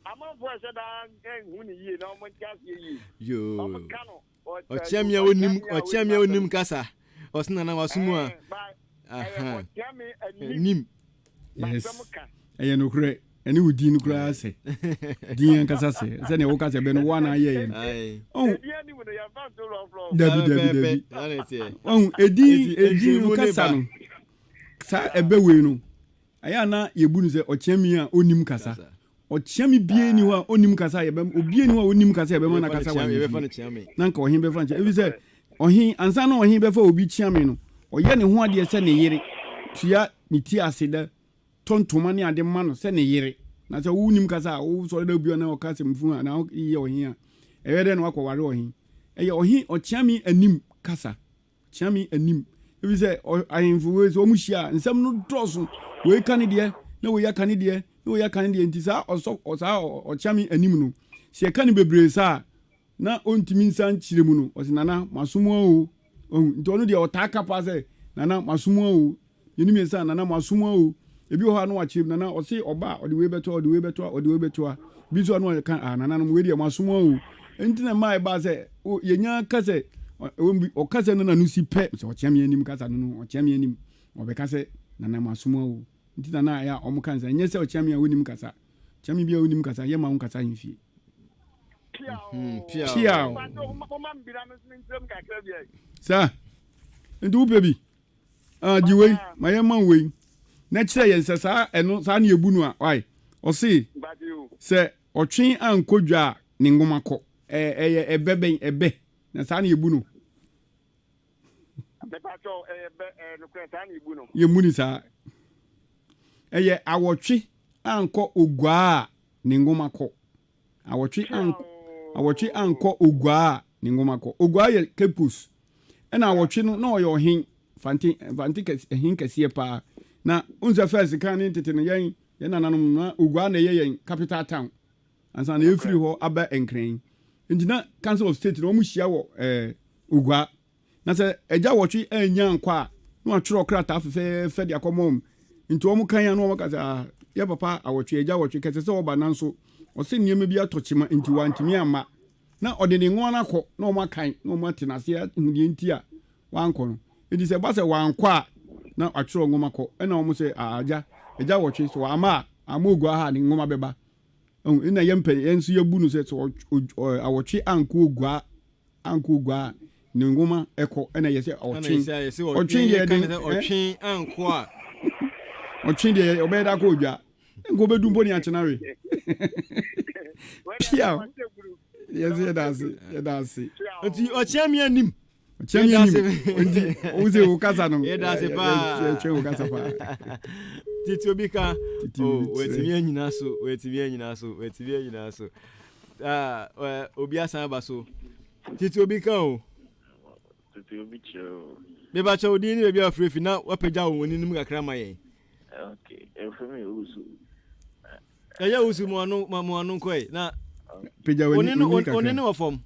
amanfoɔ ɛhyɛ daa nhu ne yie na ɔmo nte aseɛ yie Yoo. ɔmo ka no Ɔkyeame a onim ɔkyeame a onim kasa. Ɔse nana waso mu a. Aha. Nim. Yes. Ɛyɛ nokorɛ. Ɛne wo din koraa sɛ. Din ankasa sɛ. Sɛdeɛ woka sɛ bɛ no wo ana ayɛyɛ no. Ɔhu. Dabi dabi dabi. Ɔhu edin edin no kasa no. Saa ɛbɛ wei no. Ɛyɛ a na yɛbu no sɛ ɔkyeame a onim kasa. Ɔkyeame biara nni hɔ a ɔnnim kasa a yɛbɛma obiara nni hɔ a ɔnnim kasa a yɛbɛma no akasa wɔ ahemfie. Na anka ɔhen bɛfa no kyeame. Efisɛ ɔhen, ansa na ɔhen bɛfa obi kyeame no, ɔyɛ ne ho adeɛ sɛ ne yere, tua ne ti ase da, tɔ ntoma ne ade ma no sɛ ne yere. Na sɛ wonnim kasa a, wosɔre da obi a na ɔka asɛm funu a, na woyɛ ɔhen a, ɛyɛ dɛn na woakɔware ɔhen? Ɛyɛ ɔhen, ɔkyeame anim kasa. Kyea me anim. Efisɛ ahemfo wei sɛ wɔn hyia a, nsɛm no dɔɔso. Wei ka ne deɛ, na wei aka ne deɛ, na wei aka ne deɛ. Nti saa ɔsɔ saa ɔkyea me anim no, sɛ yɛka no bebree saa a, na ɔntumi nsan nkyerɛ mu no, ɔse Nana, maso mo o. Wahu? Nti ɔno deɛ ɔtaa ka paa sɛ, Nana, maso mo o. Mmienu mmiɛnsa a, Nana moasom o. Ebi wɔ hɔ a na wakyerɛ mu, Nana ɔse ɔba a, ɔde wei bɛto ha, ɔde wei bɛto ha, ɔde wei bɛto ha. Bi nso a na waka, ah nananom wei deɛ moasom o. Enti na mmaa ɛbaa sɛ, o, yɛnya ka sɛ, ɔka sɛ no na no si pɛ, sɛ ɔkyea me anim kasa no no, ɔkyea me anim, ɔbɛka sɛ, Nana moasom o. Nti na na ɛyɛ a wɔka no sɛ, ɛnyɛ sɛ ɔkyea me a ɔnnim kasa. Kyea me bi a ɔnnim kasa, yɛmma wo nkasa ahemfie. Piaw. Saa. Nti wopɛ bi? Ah, gye wei, ma yɛmma wo wei, na kyerɛ yɛn sɛ saa ɛno saa ne yɛbu no a, wae. Ɔse, sɛ ɔtwe ankɔ dwa a, ne nwoma kɔ. Ɛyɛ ɛbɛ bɛn, ɛbɛ, na saa ne yɛbu no. Yɛmmu no saa. Ɛyɛ awɔtwe ankɔ oguaa a, ne nwoma kɔ. Awɔtwe ankɔ awɔtwe ankɔ Oguaa a ne nwoma kɔ. Oguaa yɛ Cape Coast. Ɛna awɔtwe no na ɔyɛ ɔhen Fante Fante kɛse ɛhen kɛseɛ paa. Na wohu sɛ first kan ne tete no yɛn yɛn nananom no na Oguaa na ɛyɛ yɛn capital town ansa na yɛfiri hɔ aba Nkran. Nti na Council of State no wɔn hyia wɔ ɛɛ Oguaa. Na sɛ agya wɔtwe annya ankɔ a, na watwerɛ krataa fɛfɛɛfɛ de akɔma wɔn. Nti wɔn kan a na wɔka sɛ, ah, yɛ papa awɔtwe, agya awɔtwe, kɛsɛ sɛ ɔba nanso ɔse nneɛma bi atɔ kyema nti wantumi amma. Na ɔde ne nwoma no akɔ na wɔn akan na wɔn ate n'ase ahu deɛ nti a wankɔ no. Nti sɛ ɛba sɛ wankɔ a, na watwerɛ nwoma kɔ. Ɛna wɔn sɛ, ah, agya, agya awɔtwe, sɛ wamma a, amma Oguaa ha a, ne nwoma bɛba. Ɛhu, ɛna yɛn mpɛ, yɛn nso yɛbu no sɛ sɛ awɔtwe ankɔ Oguaa ankɔ ogua a ne nwoma ɛkɔ ɛna yɛ sɛ ɔtwe ɔtwe deɛ ɛde ɔtwe ankɔ a ɔtwe deɛ ɔbɛyɛ de akɔ ogua nka ɔbɛdu mpo ne akyena we pia yɛsɛ yɛda ase yɛda ase nti ɔkyea mi anim. Ɔkyea mi anim. Nti wo sɛ wo kasa no. Yɛda ase paa. Yɛtwɛn wo kasa paa. Titi obi ka. Oh, wɔatumi anyina so, wɔatumi anyina so, wɔatumi anyina so. Ah, obi asan aba so. Titi obi ka o. Titi obi kyerɛ o. Mebakyɛ wo din ne baabi a wafiri fi na wapagya wo wɔn anim kakra ma yɛn. Okay, efiri mi wusu. Ɛyɛ wusu mu ano ma mu ano nkɔe na. Pagya w'ani w'ani kakra. Oni ne wɔ fam.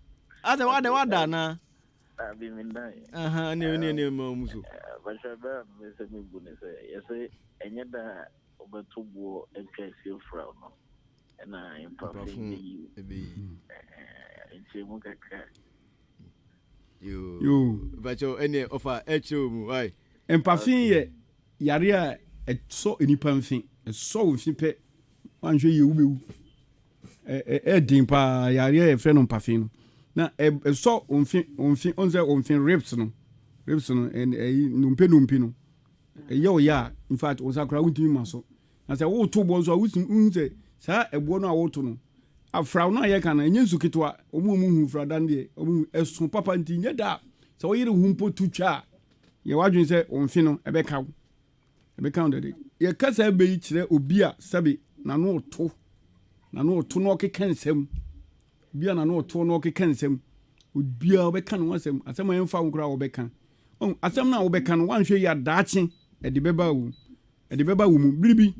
Ade wada wada anaa. Abi mi dan. Aha ne ne ne ma mu so. Bàtà bẹ́ẹ̀ a mi sɛ mi bu ne sɛ yɛsɛ ɛnyɛ da a ɔbɛto boɔ atwa asie fra no ɛna mpafo bɛyi bɛyi nkyɛn mu kakra. Yoo. Bàtà ɛnɛ ɔfa ɛkyerɛ mu ayi. Mpafe yɛ yare a ɛsɔ nipa mfe ɛsɔ wo mfe pɛ wanhwɛ yie wobɛwu. Ɛyɛ den paa yareɛ a yɛfrɛ no mpafe no na ɛsɔ wo mfe wo mfe ɔn sɛ wo mfe ribs no ribs no ɛyi nnompe nnompe no ɛyɛ wo ya a in fact wo nsa koraa wontumi ma so na sɛ woto boɔ nso a wotumi wohu sɛ saa ɛboɔ no a woto no afraw no a yɛka no ɛnyɛ nsu ketewa wɔn a wɔn hu frada no deɛ wɔn hu ɛso papa nti nyɛ da a sɛ woyere ho mpo to twa a yɛ w'adwene sɛ wo mfe no ɛbɛka wo Ɛbɛka wo dɛdɛ. Yɛka saa bɛ yi kyerɛ obi a sɛbe n'ano reto, n'ano reto na ɔkeka nsɛm. Obi a n'ano reto na ɔkeka nsɛm. Obiara ɔbɛka ne ho asɛm. Asɛm a ɛmfa ho koraa ɔbɛka. Ɔn, asɛm no a wobɛka no, woanhwɛ yie a daakye ɛde bɛba wo, ɛde bɛba wo mu. Bere bi,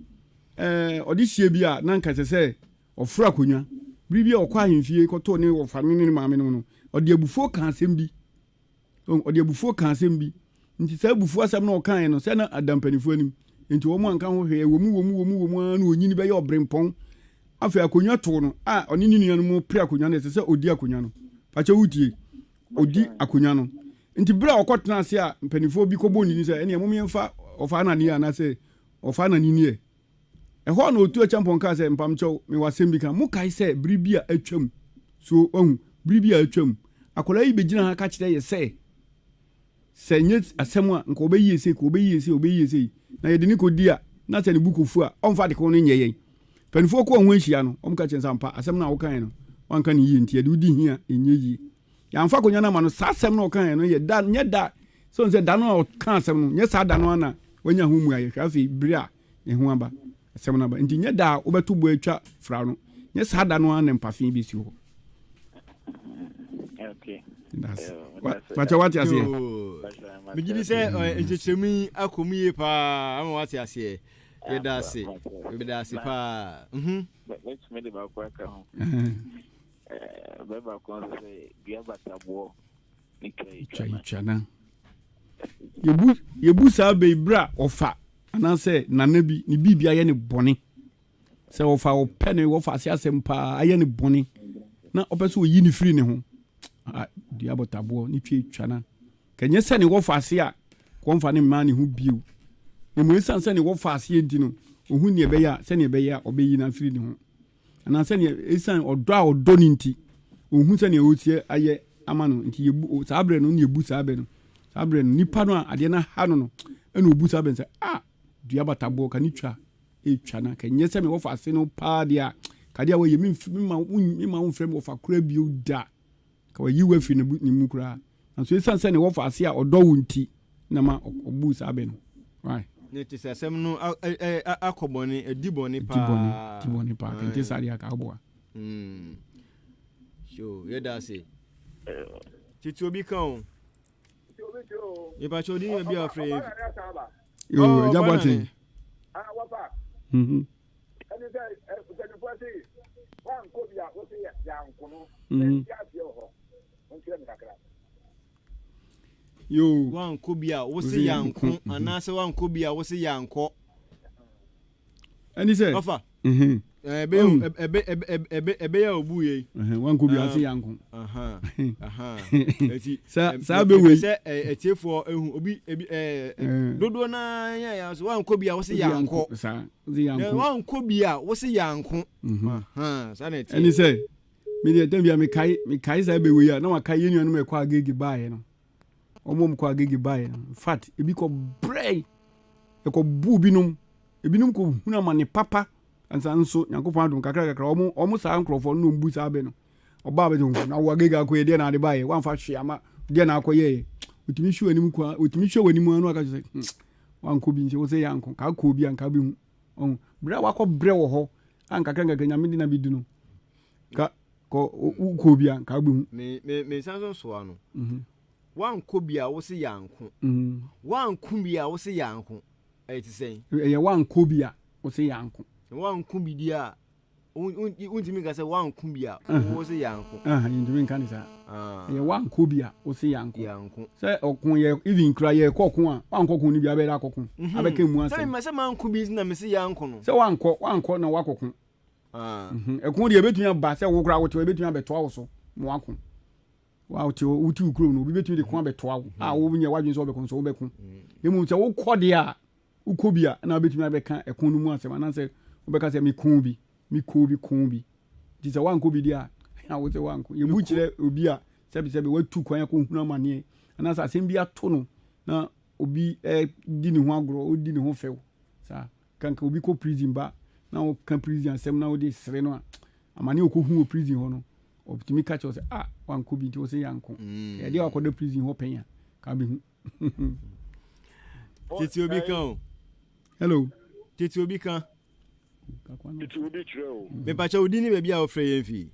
ɛɛ, ɔde hyia bi a na anka ɛsɛ sɛ ɔforo akonnwa. Bere bi a ɔkɔ ahemfie kɔtoo ne wɔfa no ne ne maame no no, ɔde abufuo kaa asɛm bi. Ɔde abufuo kaa asɛm bi. Nti saa abufuo asɛm no a ɔkaeɛ no, sɛ na ada mpanimfoɔ anim. Nti wɔn anka ho hwee. Ɛwɔ mu, wɔ mu, wɔ mu, wɔ mu ara na ɔnyini bɛyɛ ɔberempɔn. Afei akonnwa too no a ɔne ne nuanom repere akonnwa no, ɛsɛ sɛ ɔdi akonnwa no. Pakyɛ wotie? Ɔdi akonnwa no. Nti berɛ a ɔkɔtena ase a mpanimfoɔ bi kɔbɔ ne din sɛ, ɛneɛ mom yɛmfa ɔfa anani anaasɛ ɔfa anani nie. Ɛhɔ na Otu Acheampong kaa sɛ, Mpamkyɛw, mewɔ asɛm bi ka. Mokae sɛ bere bi a atwam, so wahu, bere bi a atwam, akwadaa yi begyinaa ha ka kyerɛɛ yɛn sɛ, sɛ ɛnyɛ asɛm a, nka ɔbɛyɛ sei, nka ɔbɛyɛ sei, ɔbɛyɛ sei, na yɛde no kɔdi a, na sɛ ne bo kɔfu a, ɔmfa ade ko no nyɛ yɛn. Mpanimfoɔ kɔɔ ho ahyia no, wɔka kyerɛɛ no sɛ, Ampa, asɛm no a wokaeɛ no, woanka no yie, nti yɛde wo di he a, ɛnyɛ yie. Yɛamfa akonnwa no amma no. Saa asɛm no a ɔkaeɛ no yɛ da, nyɛ da, sɛ ɔhu sɛ da no a ɔkaa asɛm no, nyɛ saa da no ara na wanya ho mmuaeɛ. Hwɛ afei, bere a ne ho aba, asɛm no aba. Nti nyɛ da a wobɛto bo atwa fra no, nyɛ saa da no ara na mpafe bɛsi hɔ. Pakyɛ wate aseɛ? Megye di sɛ nkyerɛkyerɛmu yi akɔ mu yie paa ama wate aseɛ. Yɛda ase, yɛda ase paa. Mɛtumi de baako aka ho. Bɛ baako nso sɛ dua bataboɔ ne twa twa twa na. Yɛbu yɛbu saa bɛ yi berɛ a ɔfa anaasɛ nana bi ne biribi ayɛ ne bɔne sɛ ɔfa ɔpɛ ne wɔfa ase asɛm paa ayɛ ne bɔne na ɔpɛ sɛ ɔyi ne firi ne ho dua bɔtaboɔ ne twa twa na kɛnyɛ sɛ ne wɔfa ase a kɔmfa ne mmaa ne ho bio na mmom ɛsiane sɛ ne wɔfa aseɛ nti no ɔhu neɛ ɛbɛyɛ a sɛneɛ ɛbɛyɛ a ɔbɛyi no afiri ne ho anaa sɛnea esiane ɔdɔ a ɔdɔ no nti, onhu sɛnea ɔretie ayɛ ama no nti yɛbu saa berɛ no na yɛbu saa bɛ no saa berɛ no nipa no a adeɛ no aha no no ɛna ɔbu saa bɛ no sɛ ah dua bataboɔ ka ne twa ɛtwa na ka nyɛ sɛ me wɔfa ase no paa deɛ a kadeɛ a wɔyɛ mema wo mfrɛ me wɔfa koraa bio da ka wayi wo afiri ne mu koraa nanso ɛsiane sɛ ne wɔfa ase a ɔdɔ wo nti na ma ɔbuu saa bɛ no. Why? Ne te sɛ asɛm no akɔ bɔne, adi bɔne paa. Adi bɔne, adi bɔne paa. Kente saa deɛ aka aboa. So, yɛda ase. Titi obi ka o. Nipa kyɛ odi yɛ bi afrɛ yɛ. Yo, ɛgya bɔten. Ah, wafa. Mhm. Ɛni sɛ mpanyinfoɔ se wankɔ bi a wose yɛanko no. Mhm. Ɛnti aseɛ wɔ hɔ. Nkyerɛ me kakra. Yoo. Wankɔ bi a wose yanko mhm. anaasɛ wankɔ bi a wose yankɔ. Ɛni sɛ. Ɔfa. Ɛbɛyɛ obu yei. Wankɔ bi a wose yanko. Eti saa bɛ wei. Sɛ ɛtiefoɔ ehu obi ebi ɛɛ dodoɔ naa yɛ yan so wankɔ bi a wose yankɔ. Saa wose yanko. Wankɔ bi a wose yanko. Saa na ɛteɛ. Ɛni sɛ. Me deɛ tɛm bia mekae mekae saa bɛ wei a na wakae yɛn nuanom a ɛkɔ agege baeɛ no wɔn a wɔkɔ agege baeɛ no in fact ebi kɔ brɛe ɛkɔ bu binom ebinom kɔ hunu amane papa ansa nso nyankopɔn adom kakra kakra wɔn wɔn saa nkurɔfoɔ no na wɔn bu saa bɛ no ɔbaa bɛ sɛ na wo agege akɔ yɛ deɛ na ade baeɛ wɔamfa hwee ama Deɛ na akɔyɛɛ. Otumi hwɛ w'anim kwa, otumi hwɛ w'anim ano aka kyerɛ sɛ, hmm, wankɔ bi nti wo sɛ yɛanko, ka akɔ bi a nka wobɛhu. Ɔho, berɛ a wakɔ brɛ wɔ hɔ a nkakra nkakra Nyame de na bɛdu no, ka kɔ wokɔ bi a nka wobɛhu. Me me me nsa nso soa no. Wankɔ bi a wo se yɛanko. Wanko bi a wo se yɛanko. Ɛyɛ te sɛn? Ɛyɛ wankɔ bi a wo se yɛanko. Wanko bi deɛ a wontumi nka sɛ wanko bi a wo se yɛanko. Yɛntumi nka ne saa. Ɛyɛ wankɔ bi a wo se yɛanko. Yɛanko. Sɛ ɔko yɛ even kura yɛkɔ ɔko a wankɔ ko no bi abɛyɛ dɛ akɔko. Abɛka mu asɛm. Sɛ sɛ manko bi na mese yɛanko no. Sɛ wankɔ wankɔ na wakɔko. Ɛko deɛ ebetumi aba sɛ wo koraa wote hɔ ebetumi abɛtoa wo so ma wako. Wote hɔ wote wo kurom no obi betumi de ko abɛtoa wo a wonyɛ w'adwene sɛ wobɛko nso wobɛko. Na mmom sɛ wokɔ deɛ a wokɔ bi a na wobɛtumi abɛka ɛko no mu asɛm anaasɛ wobɛka sɛ mekoo bi mekoo bi koo bi. Nti sɛ woankɔ bi deɛ a na wo sɛ woanko. Yɛbu kyerɛ obi a sɛbesɛbe watu kwan akɔhunu amaneɛ anaasɛ asɛm bi ato no na obi di ne ho agorɔ, ɔdi ne ho fɛw saa. Kanka obi kɔ prison ba na woka prison asɛm na wode sere no a, amane a ɔkɔhu wɔ prison hɔ no, ɔtumi ka kyerɛ wo sɛ, ah, wankɔ bi nti wo sɛ yɛanko. Mm. Ɛdeɛ wakɔda prison hɔ pɛn a, ka bɛhu. Tete obi ka o. Hello. Tete obi ka. Tete obi kyerɛ o. Mepakyɛ wo din ne baabi a wofrɛ yɛn fi.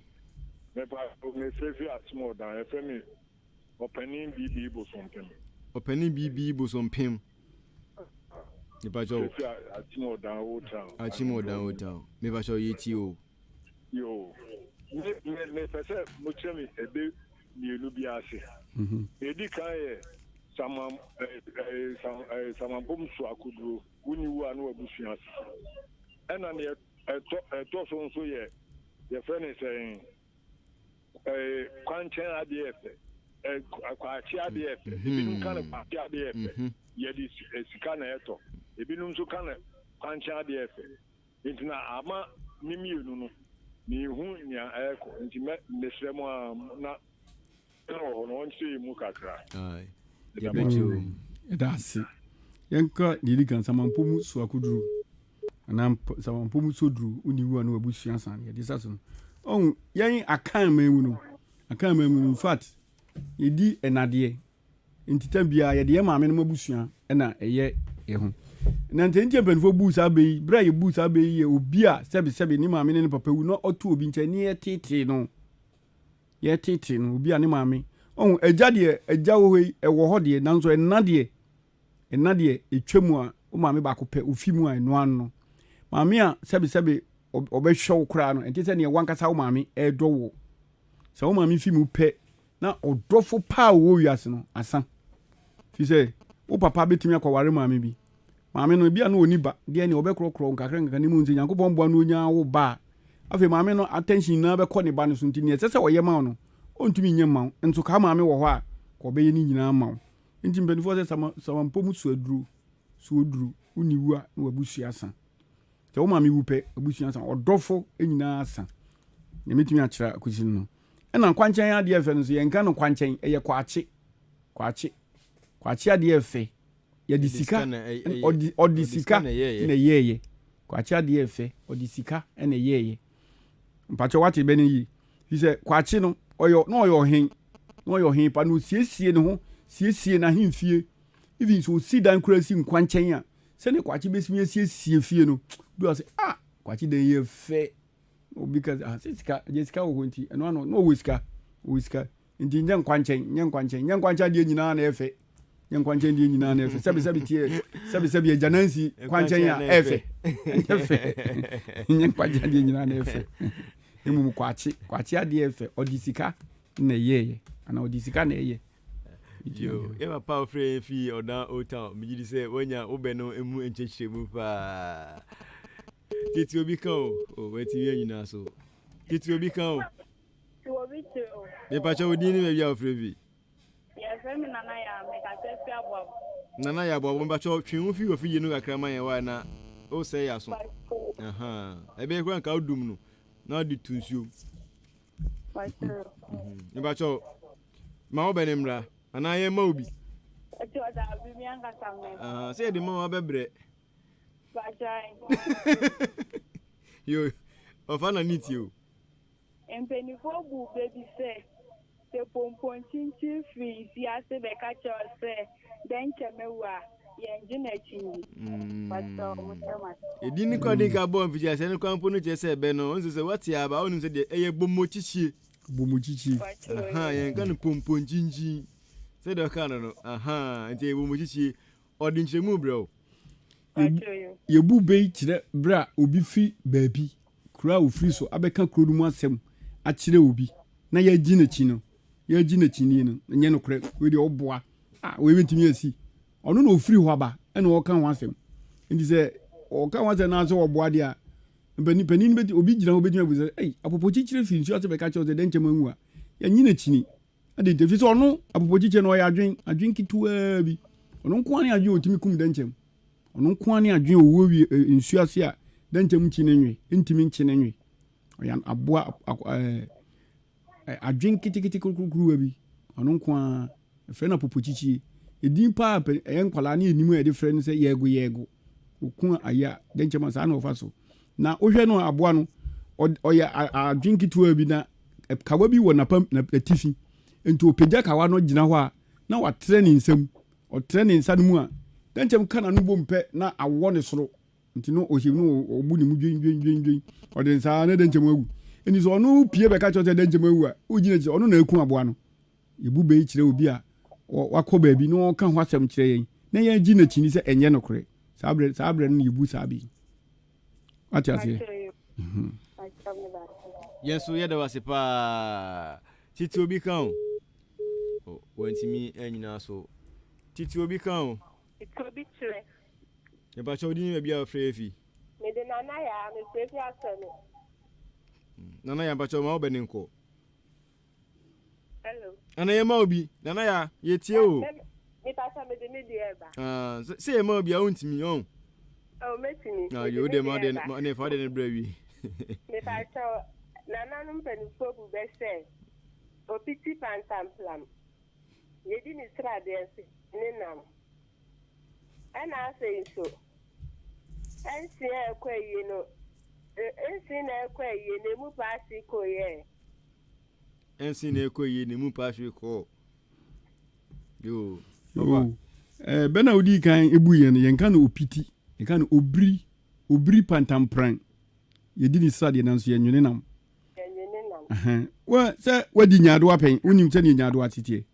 Mepakyɛ mefrɛ fi Asemɔdan, yɛfrɛ me Ɔpanin BB Bosompem. Ɔpanin BB Bosompem. Mepakyɛ Firi Akyem Old Town. Akyem Old Town. Mepakyɛ yɛ tie o. Yo. Me me mepɛ sɛ mokyerɛ me ɛbɛ mmienu bi ase. Mhm. Deɛ ɛdi kan yɛ samam ɛɛ sam ɛɛ samampom so akoduro wonni wu a na wabusua ase. Ɛna deɛ ɛtɔ ɛtɔ so nso yɛ yɛfrɛ ne sɛn ɛɛ kwankyɛn adeɛ fɛ ɛɛ kwaakye adeɛ fɛ mhm. ebinom ka no kwaakye adeɛ fɛ mhm. yɛde sika na ɛtɔ ebinom nso ka no kwankyɛn adeɛ fɛ nti na ama ne mmienu no mehu nea ɛrekɔ nti mɛ mesrɛ mo a na ɛna wɔ hɔ no ɔnkyerɛ yɛ mu kakra. Yɛda ase. Yɛnka deɛ ɛdi kan samanpɔ mu so akoduro anaa samanpɔ mu soduro wonni wu a ne wabusua san yɛde sa so no. Ɔhu yɛn akan man mu no akan man mu no in fact yɛdi ɛnadeɛ nti tam biara yɛde yɛn maame nom abusua na ɛyɛ yɛ ho. Na nti nti mpanimfoɔ buu saa bɛ yi berɛ a yɛbuu saa bɛ yi yɛ obi a sɛbesɛbe ne maame ne ne papa wu na ɔto obi nkyɛn ne yɛtetee no. Yɛtetee no, obi a ne maame. Ɔhu, agya deɛ, agya wɔ hɔ yi, ɛwɔ hɔ deɛ, nanso ɛna deɛ, ɛna deɛ, ɛtwa mu a, wo maame baako pɛ, ofi mu a, ɛno ano no. Maame a sɛbesɛbe ɔbɛhwɛ wo koraa no, ɛnte sɛ neɛ wankasa wo maame ɛredɔ wo. Sɛ wo maame fi mu pɛ, na ɔdɔfo paa a ɔwɔ wiase no, asa. Fi sɛ, wo papa bɛtumi akɔware maame bi, Maame no, ebia na ɔnni ba, deɛ ɛneɛ ɔbɛkorɔkorɔ wo nkakra nkakra na mmom sɛ Nyankopɔn boa no ɔnya wo ba a, afei maame no attention nyinaa bɛkɔ ne ba no so nti neɛ ɛsɛ sɛ ɔyɛ ma wo no, ɔntumi nyɛ mma wo. Nso ka maame wɔ hɔ a, ka ɔbɛyɛ ne nyinaa ama wo. Nti mpanimfoɔ sɛ sama, samampɔ mu so aduro, so oduro, wonni wu a na w'abusua asa. Sɛ wo maame wu pɛ, abusua asa, ɔdɔfo nyinaa asa. Nea mɛtumi akyerɛ akosi no no. Ɛna nkwankyɛn adeɛ fɛ no nso, yɛnka no kwankyɛn, ɛyɛ kwakye, kwakye, kwakye adeɛ fɛ. Yɛde sika ɔde ɔde sika na ɛyɛɛyɛ. Kwakye adeɛ ɛfɛ ɔde sika na ɛyɛɛyɛ. Mpakyɛ wate bɛ no yie. Fi sɛ kwakye no ɔyɛ na ɔyɛ ɔhen na ɔyɛ ɔhen pa na osiesie ne ho siesie n'ahemfie. Even sɛ osi dan koraa si nkwankyɛn a sɛdeɛ kwakye bɛsimi asiesie fie no bi wɔ sɛ ah kwakye dan yɛ fɛ. Obi ka sɛ ah sɛ sika agye sika wɔ hɔ nti ɛno ano na ɔwɔ sika ɔwɔ sika. Nti nyɛ nkwankyɛn, nyɛ nkwankyɛn, nyɛ nkwankyɛn adeɛ nyinaa na ɛfɛ. Nyɛ nkwankyɛn deɛ nyinaa na ɛfɛ. Sɛbi sɛbi teɛ, sɛbi sɛbi agya nansi kwankyɛn a ɛfɛ. Ɛnyɛ fɛ. Nyɛ nkwankyɛn adeɛ nyinaa na ɛfɛ. Mmom kwakye, kwakye adeɛ ɛfɛ. Ɔde sika na ɛyɛɛyɛ. Anaa ɔde sika na ɛyɛ. Yo, yɛ papa a ɔfrɛ yɛn fii Ɔdan Old Town. Megye di sɛ woanya wo bɛ no mu nkyerɛkyerɛmu paa. Tete obi ka o, o watumi anyina so. Tete obi ka o. Ti wɔ bi kyerɛ o. Mepakyɛ wo din ne baabi a wofrɛ fi. Yɛfrɛ me Nana Yaa, mekasa fi Aboabo. Nana Yaa Aboabo, mepakyɛ twe wo fi wɔ fidie no kakra ma yɛn wae na wosɛe yɛ aso. Ɛbɛyɛ koraa nka wodum no na wode to nsuom. Mepakyɛ ma wo bɛ ne mmra anaa yɛn ma wo bi. Sɛ yɛde ma wo abɛbrɛ. Yo, ɔfa na ne tie o. Mpanimfoɔ buu bɛ bi sɛ. Sɛ pomponkyinkyin firi nsuo ase bɛka kyerɛ wo sɛ dɛnkyɛm awu a, yɛngye no akyinnye. Pastor, mo hyɛ mo ase. Edin no kora de nka bɔɔ mfitiaseɛ no kora mpo no kyerɛ sɛ ɛbɛ no ɔnso sɛ wate aba wonim sɛ deɛ ɛyɛ bomokyikyie. Bomokyikyie. Aha, yɛnka no pomponkyinkyin sɛdeɛ ɔka no no aha nti ɛyɛ bomokyikyie ɔde nkyerɛmu brɛ wo. Yɛbu bɛ yi kyerɛ berɛ a obi firi baabi, kuro a ɔfiri so abɛka kuro no mu asɛm akyerɛ obi na yɛagye n'akyi no, yɛagye n'akyi no, ɛnyɛ nokorɛ, wei deɛ ɔboa, ah, wei bɛtumi asi. Ɔno na ɔfiri hɔ aba ɛna ɔreka ho asɛm. Nti sɛ ɔka ho asɛm na sɛ ɔboa deɛ a, mpanin panin bɛti obi gyina hɔ bɛtumi abu sɛ, ei, apopokyikyerɛ firi nsuo ase bɛka kyerɛ wo sɛ dɛn nkyɛm anwu a, yɛnnye n'akyini. Adɛn nti? Ɛfiri sɛ ɔno, apopokyikyerɛ no, ɔyɛ adwen, adwen ketewaa bi. Ɔno nko ara ne adwen a ɔtumi kum dɛnkyɛm. Ɔno nko ara ne adwen a ɔwɔ wie nsuo ase a dɛnkyɛm nkyi ne nwe, ntumi nkye ne nwe. Ɔyɛ aboa ɛɛ adwen ketekete kurukuruwa bi. Ɔno nko ara, ɛfrɛ no apopokyikyie. Edin paa pɛ ɛyɛ nkwadaa ne anim a yɛde frɛ no sɛ yɛɛgo yɛɛgo. Ɔku ayɛ a dɛnkyɛm a saa na ɔfa so. Na wohwɛ no aboa no, ɔyɛ adwen ketewa bi na kawa bi wɔ n'apam n'atifi. Nti ɔpagya kawa no gyina hɔ a na watrɛ ne nsam. Ɔtrɛ ne nsa no mu a, dɛnkyɛm ka n'ano bom pɛ na awɔ ne soro. Nti no ɔhyɛ mu no ɔbu ne mu dwendwendwendwen. Ɔde nsa na dɛnkyɛm awu. Nti sɛ ɔno pie bɛka kyerɛ sɛ dɛnkyɛm awu a, wogyina akyi ɔno na aku aboa no. Yɛbu bɛ yi kyerɛ obi a wakɔ baabi na ɔka ho asɛm kyerɛ yɛn na yɛgye n'akyi sɛ ɛnyɛ nokorɛ. Saa berɛ saa berɛ no na yɛbu saa bɛ yi. Wate aseɛ? Mhm. Yɛn nso yɛda wo ase paa. Titi obi ka o. Oh, wantumi anyina so. Titi obi ka o. Titi obi kyerɛ. Mepakyɛ wo din ne baabi a wofrɛ fi. Mede Nana Yaa, mefrɛ fi Asɛne. Nana Yaa, mepakyɛ ma wo bɛ ne nkɔ. Hello. Nana yɛ ma obi. Nana Yaa, yɛtie o. Mepakyɛ mede me deɛ ɛba. Ah, sɛ yɛ ma obi a wontumi ɔn. Oh, mɛtumi. Ah, yo, wode ma wode ne fa wode ne brɛ wie. Mepakyɛ nananom mpanimfoɔ bu bɛ sɛ opiti pantamplam. Yɛdi ne sradeɛ nso ne nam. Ɛna afei nso, ɛnsen a ɛkɔ ayie no, ɛnsen na ɛkɔ ayie na emu paase kɔeɛ. Ɛnsen na ɛkɔ ayie na emu paase kɔɔ. Yoo. Yoo. Ɛɛ bɛ na wodii kan ebu yɛn no, yɛnka no opiti, yɛka no obiri, obiri pantampran. Yɛdi ne sradeɛ nanso yɛnwene nam. Yɛnwene nam. Wɔ sɛ wadi nyaadoa pɛn, wonim sɛdeɛ nyaadoa teteɛ.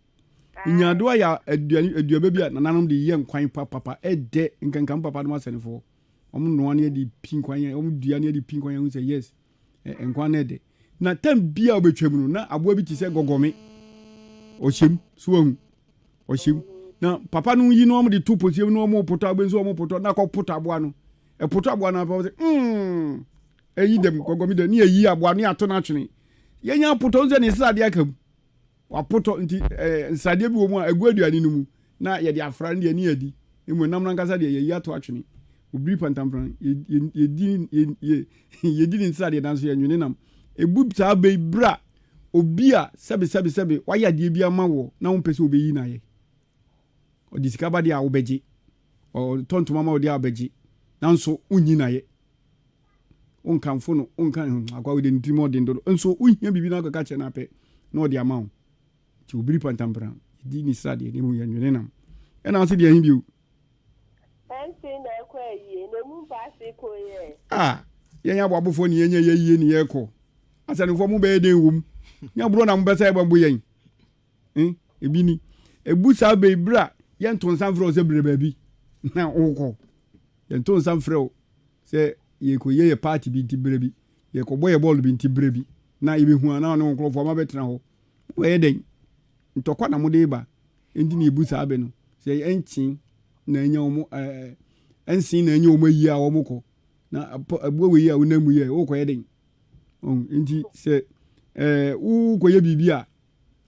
Nyaadoa yɛ aduane aduaba bi a nananom de yɛ nkwan papapa ɛdɛ nkankan papa nom asɛnefoɔ wɔn noa ne de pi nkwan yɛ wɔn dua ne de pi nkwan yɛ ho sɛ yes nkwan no ɛdɛ na tam bi a wɔbɛtwa mu no na aboa bi te sɛ gɔgɔme ɔhyɛm so wahu ɔhyɛm na papa no yi no wɔn de to posie mu na wɔn potɔ abɛ nso wɔn potɔ na akɔ potɔ aboa no ɛpotɔ aboa no apɛ sɛ mm ɛyi dɛm gɔgɔme dɛm ne yɛyi aboa no yɛato no atwene yɛnya potɔ nso ne sradeɛ aka mu Wɔapotɔ nti ɛɛ nsradeɛ bi wɔ mu a ɛgu aduane no mu na yɛde afra no deɛ ne yɛadi. Mmom nam no ankasa deɛ yɛyi ato atwene. Obiri pantampran, yɛ yɛ yɛdi yɛ yɛ yɛdi ne nsradeɛ nanso yɛnwene nam. Ɛbu saa bɛ yi berɛ a obi a sɛbe sɛbe sɛbe wayɛ adeɛ bi ama woɔ na wompɛ sɛ wobɛyi no ayɛ. Ɔde sika ba deɛ a wobɛgye, ɔtɔ ntoma ma wo deɛ a wobɛgye nanso wonyi no ayɛ. Wonkamfo no, wonka hmm, akwa wei de ne tirim ɔden dodo. Nso wohia biribi na akɔka kyerɛ no apɛ na ɔde ama wo. Nti obiri pantampran, yɛdi ne sradeɛ na mmom yɛnwene nam. Ɛna ase deɛ ɛhe bio? Ɛnse na ɛkɔ ayie, na emu mpa ase kɔ yɛ. Ah, yɛn aboabofoɔ ne yɛnyɛ yɛyie ne yɛkɔ. Asɛnfoɔ mo bɛyɛ dɛn wom? Nyɛ borɔ na mobɛ sɛ ɛbɛbo yɛn. Hmm, ebi ni. Ebu saa bɛ yi berɛ a yɛnto nsa mfrɛ wo sɛ brɛ baabi na wokɔ. Yɛnto nsa mfrɛ wo sɛ yɛrekɔyɛ yɛ party bi nti berɛ bi, yɛrekɔbɔ yɛ bɔɔlo bi nti berɛ bi, na yɛbɛhu a na wo ne wo nkurɔfoɔ mabɛtena hɔ. Mobɛyɛ dɛn? Ntɔkwa na mode reba. Enti na yɛbu saa bɛ no sɛ ɛnkye na anya wɔn ɛɛ ɛnsen na anya wɔn ayie a wɔkɔ. Na aboa wei a wonam mu yi ɛ, worekɔyɛ dɛn? Ɔn, enti sɛ ɛɛ wokɔyɛ biribi a,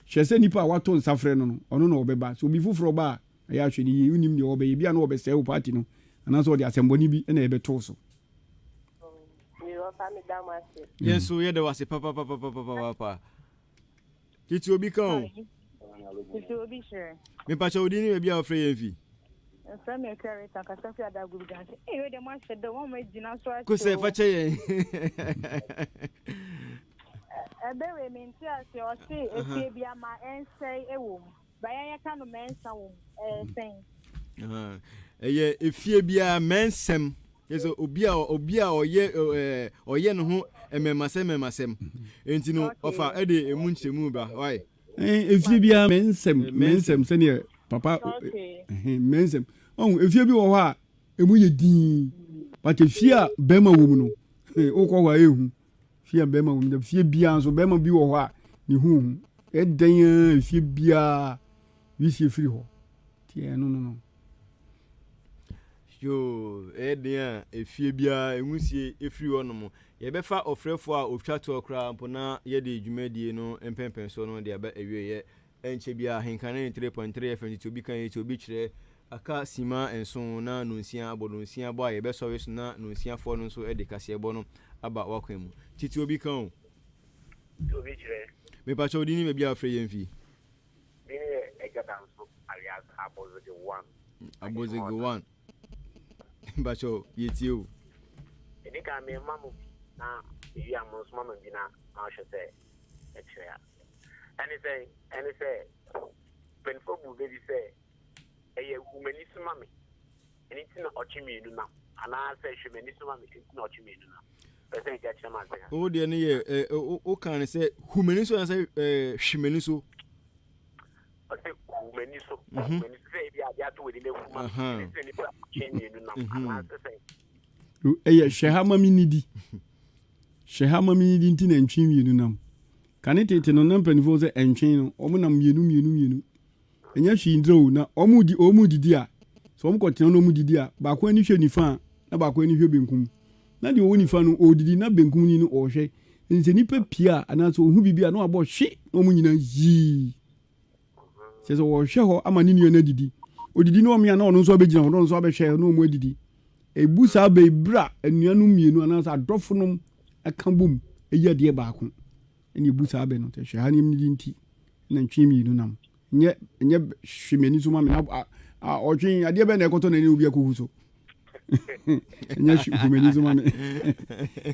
Hwɛ sɛ nipa a woato nsa frɛ no no, ɔno na ɔbɛba. Sɛ obi foforɔ ba a, ɛyɛ a hwɛ no yie. Wonnim deɛ ɔrebɛyɛ. Ebia na ɔrebɛsɛe wo party no, anaasɛ ɔde asɛmmɔne bi na ɛrebɛto wo so. Yɛn nso yɛda wo ase papapapapapa. Titi obi ka o. Titi obi kyerɛ. Mepakyɛ wo din ne baabi a wofrɛ yɛn fi. Mfrɛ me Clarita kasa fi Adagoro Gyanse. Ee wei deɛ mo ahyɛ dɛ wɔn ma gyina so akyɛ o. Kosɛ fa kyɛ yɛn. Ɛbɛ wei mente aseɛ ɔse efie bia ma ɛnsɛe ɛwɔ mu ba yɛn yɛka no mɛnsa wɔ mu ɛyɛ sɛn. Ɛyɛ efie biara mɛnsɛm yɛ sɛ obi a obi a ɔyɛ ɛɛ ɔyɛ ne ho mmɛmasɛm mmɛmasɛm nti no ɔfa ɛde emu nkyerɛmu ba wae. Efie biara mɛnsɛm mɛnsɛm sɛdeɛ papa mɛnsɛm ɔn efie bi wɔ hɔ a emu yɛ dinn but efie a bɛrima wɔ mu no wokɔ hɔ a ehu. Fie a bɛrima wɔ mu da fie biara nso bɛrima bi wɔ hɔ a ne ho hu ɛdɛn ara fie biara wisie firi hɔ nti ɛno no no. Yoo, ɛyɛ den a efie biara nwusie firi hɔ nom. Yɛbɛfa ɔfrɛfoɔ a ɔtwa toɔ koraa mpo na yɛde dwumadie no mpɛnpɛnsoɔ no de aba awieɛ. Ɛnkyɛ biara Ahenka 93.3 FM tete obi ka yei te obi kyerɛ aka simma nson na nonsia abɔ nonsia bɔ a yɛbɛsɔre so na nonsiafoɔ no nso de kaseɛbɔ no aba w'akwan mu. Tete obi ka o. Tete obi kyerɛ. Mepakyɛ wo din ne baabi a wofrɛ yɛn fi? Din yɛ Agya Danso alias Abozege one. Abozege one. Mepakyɛ yɛtie o. Ɛdi kan mema mo bi na mewie a mo nso mama bi na mahwɛ sɛ ɛkyerɛ a. Ɛne sɛn? Ɛne sɛ, mpanimfoɔ buu bɛ bi sɛ, Ɛyɛ hu m'ani so ma me, ɛno nti na ɔtwe mmienu nam, anaasɛ hwɛ m'ani so ma me, ɛno nti na ɔtwe mmienu nam. Pɛ sɛ nka kyerɛ m'ase ha. Wo deɛ no yɛ ɛ wo kan no sɛ hu m'ani so anaasɛ ɛ hwe m'ani so. Ɔsɛ hu m'ani so, hu mhm. m'ani so sɛ ebi adeɛ ato w'ani na hu ma me, ɛne sɛ nipa twe mmienu nam, mhm. anaasɛ sɛ. Ɛyɛ hwɛ ha ma me nidi. Hwɛ ha ma me nidi nti na ntwe mmienu nam. Kane tete no na mpanimfoɔ sɛ ɛntwe no wɔn nam mmienu mmienu mmienu. Ɛnyɛ hwee ndira o na wɔn di wɔn didi a sɛ wɔn kɔtena na wɔn didi a baako ani hwɛ nifa a na baako ani hwɛ benkum. Na deɛ ɔwɔ nifa no ɔredidi na benkum ni no ɔrehwɛ. Nti sɛ nipa pie a anaasɛ ɔhu biribi a na wabɔ hwe na wɔn nyinaa yii. Kyerɛ sɛ ɔrehwɛ hɔ ama ne nua no adidi. Odidi na ɔmea na ɔno nso abɛgyina hɔ na ɔno nso abɛhwɛ na wɔn adidi. Ebu saa bɛ yi berɛ a anuanom mmienu anaasɛ adɔfonom ka bom yɛ adeɛ baako. Ɛna ebu saa bɛ no. Sɛ hwɛ ha nneɛma no di nti na ntwe mmienu nam. Nyɛ nyɛ hwe m'ani so ma me na a ɔtwe adeɛ bɛn na ɛkɔtɔ n'ani obi akɔhu so. Nyɛ hwe m'ani so ma me.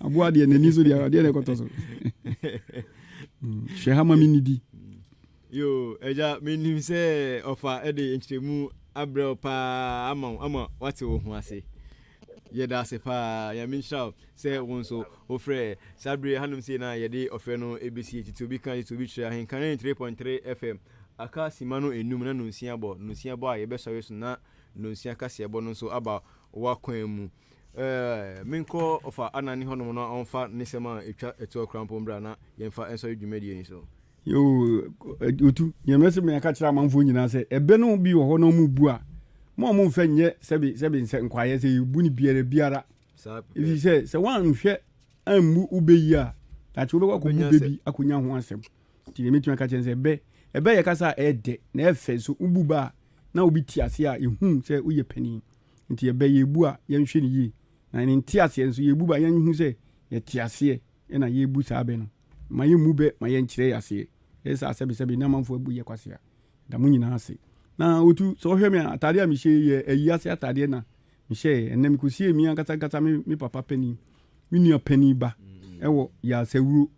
Aboa deɛ n'ani so deɛ adeɛ na ɛkɔtɔ so. Hwɛ ha ma me nidi. Yoo, agya, menim sɛ ɔfa de nkyerɛmu abrɛ wo paa ama wo ama woate wo ho ase. Yɛda ase paa. Nyame nhyira wo sɛ wo nso wofrɛ. Saa bere hanom sei na yɛde ɔfrɛ no ɛbɛsie. Tete obi ka, tete obi kyerɛ. Ahenka 93.3 FM. Aka sima no enum na nonsia bɔ. Nonsia bɔ a yɛbɛsɔre so na nonsia kaseɛbɔ no nso aba w'akwan mu. Ɛɛ, menkɔ ɔfa Anani hɔnom na ɔmfa ne sɛm a ɛtwa ɛtoɔ koraa mpo mbra na yɛmfa nsɔre dwumadie yi so. Yoo, otu, nea mɛsɛ me aka kyerɛ amanfoɔ nyinaa sɛ, ɛbɛ no bi wɔ hɔ na wɔn bu a, mo a wɔn mfɛ nyɛ sɛbe sɛbe nsɛ nkwaeɛ sɛ yɛbu no biara biara. Ɛfiri sɛ, sɛ woanhwɛ ammu wo bɛ yi a, daakye wobɛkɔ akɔbu bɛ bi akɔnya ho asɛm. Nti deɛ mɛtumi aka kyerɛ sɛ, bɛ, ɛbɛ yɛ kasa a ɛyɛ dɛ na ɛyɛ fɛ nso wobu bɛ a, na obi te aseɛ a, yɛhu sɛ woyɛ panin. Nti ɛbɛ yɛbu a, yɛnhwɛ no yie. Na ne nteaseɛ nso, yɛbu bɛ a, yɛnhu sɛ yɛte aseɛ na yɛbu saa bɛ no. Ma yɛmmu bɛ ma yɛnkyerɛ yɛ aseɛ. Ɛyɛ saa sɛbesɛbe ne amanfoɔ abu yɛ kwasea. Da mo nyinaa ase. Na otu, sɛ wohwɛ me a, ataadeɛ a mehyɛ yi yɛ ayi ase ataadeɛ na mehyɛeɛ. Ɛnnɛ mekɔsiee me ankasa ankasa me, me papa panin, me nua panin ba ɛwɔ Yaasawuro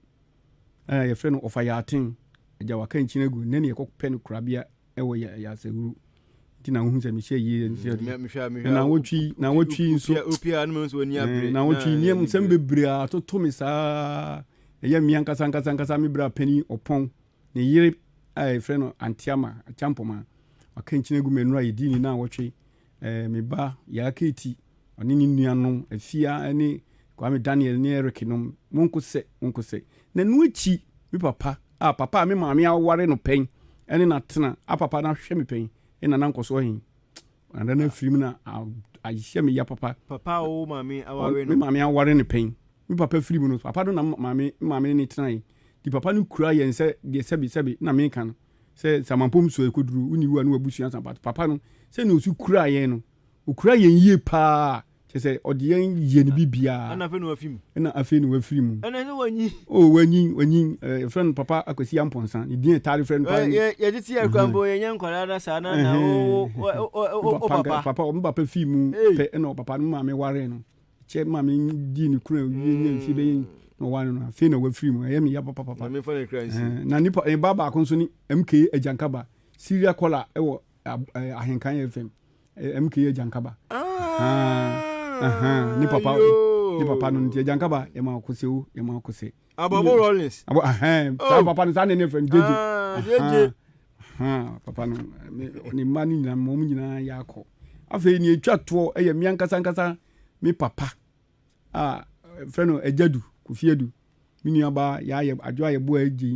a yɛfrɛ no Ɔfa Yaaten. Agya waka nkyene agu. Ɛnnɛ ne yɛkɔpɛ no korabea ɛwɔ yɛ Yaasawuro. Nti na wohu sɛ mehyɛ yie nso yɛ na wotwi na wotwi nso na wotwi nneɛma nsɛm bebree a atoto me saa ɛyɛ mmea nkasa nkasa nkasa me bra panyin ɔpɔn ne yere a yɛfrɛ no anteama akyampɔma waka nkyene agu m'anura yɛdi ne na wɔtwe ɛɛ me ba yɛaketi ɔne ne nuanom afia ne Kwame Daniel ne Eric nom monko sɛ monko sɛ na ɛno akyi me papa a papa a me maame aware no pɛn ɛne na tena a papa no ahwɛ me pɛn ɛna na nkɔsoɔ he nana no afiri mu na ahyɛ me ya papa. Papa a wo maame aware no. Me maame aware no pɛn me papa firi mu no papa no na maame maame ne ne tenae nti papa no kura yɛn sɛ deɛ sɛbi sɛbi na meka no sɛ samampom so ɛkɔduru wonni wu a ne wabusua san papa no sɛnea ɔsi kura yɛn no Okura yɛn yie paa, kyerɛ sɛ ɔde yɛn yɛ ne biribiara. Ɛna afei na wafi mu. Ɛna afei na wafiri mu. Ɛna sɛ wanyin. Oh, wanyin, wanyin. Ɛɛ, yɛfrɛ no Papa Akwasi Amponsah. Ne din a yɛtaa de frɛ no paa. Yɛ yɛtete yɛ kura mpo yɛnyɛ nkwadaa na saa na na o o o o papa. Papa, ɔmo papa fii mu pɛ ɛna papa no maame waree no. Kyɛ maame dii ne kunu a wie nya mfie bɛyɛ. Na ɔware no afei na wafiri mu. Ɛyɛ me ya papapapa. Na ne ne ba baako nso ne MK Agyankaba, Syria Kɔla wɔ Ahenkan FM. MK Agyankaba. Ah, ne papa ne papa no nti Agyankaba yɛ ma ɔkose o, yɛ ma ɔkose. Abobo Rollins. Abo ahɛn saa oh. papa no saa ne ne fɛn JJ. Ah, JJ. Papa no ne mma no nyinaa wɔn nyinaa yɛ akɔ. Afei nea etwa toɔ yɛ mmea nkasa nkasa me papa. a yɛfrɛ no Agyadu, Kofi Adu, me nuabaa Yaa Yɛ, Adwoa Yeboah Adjei.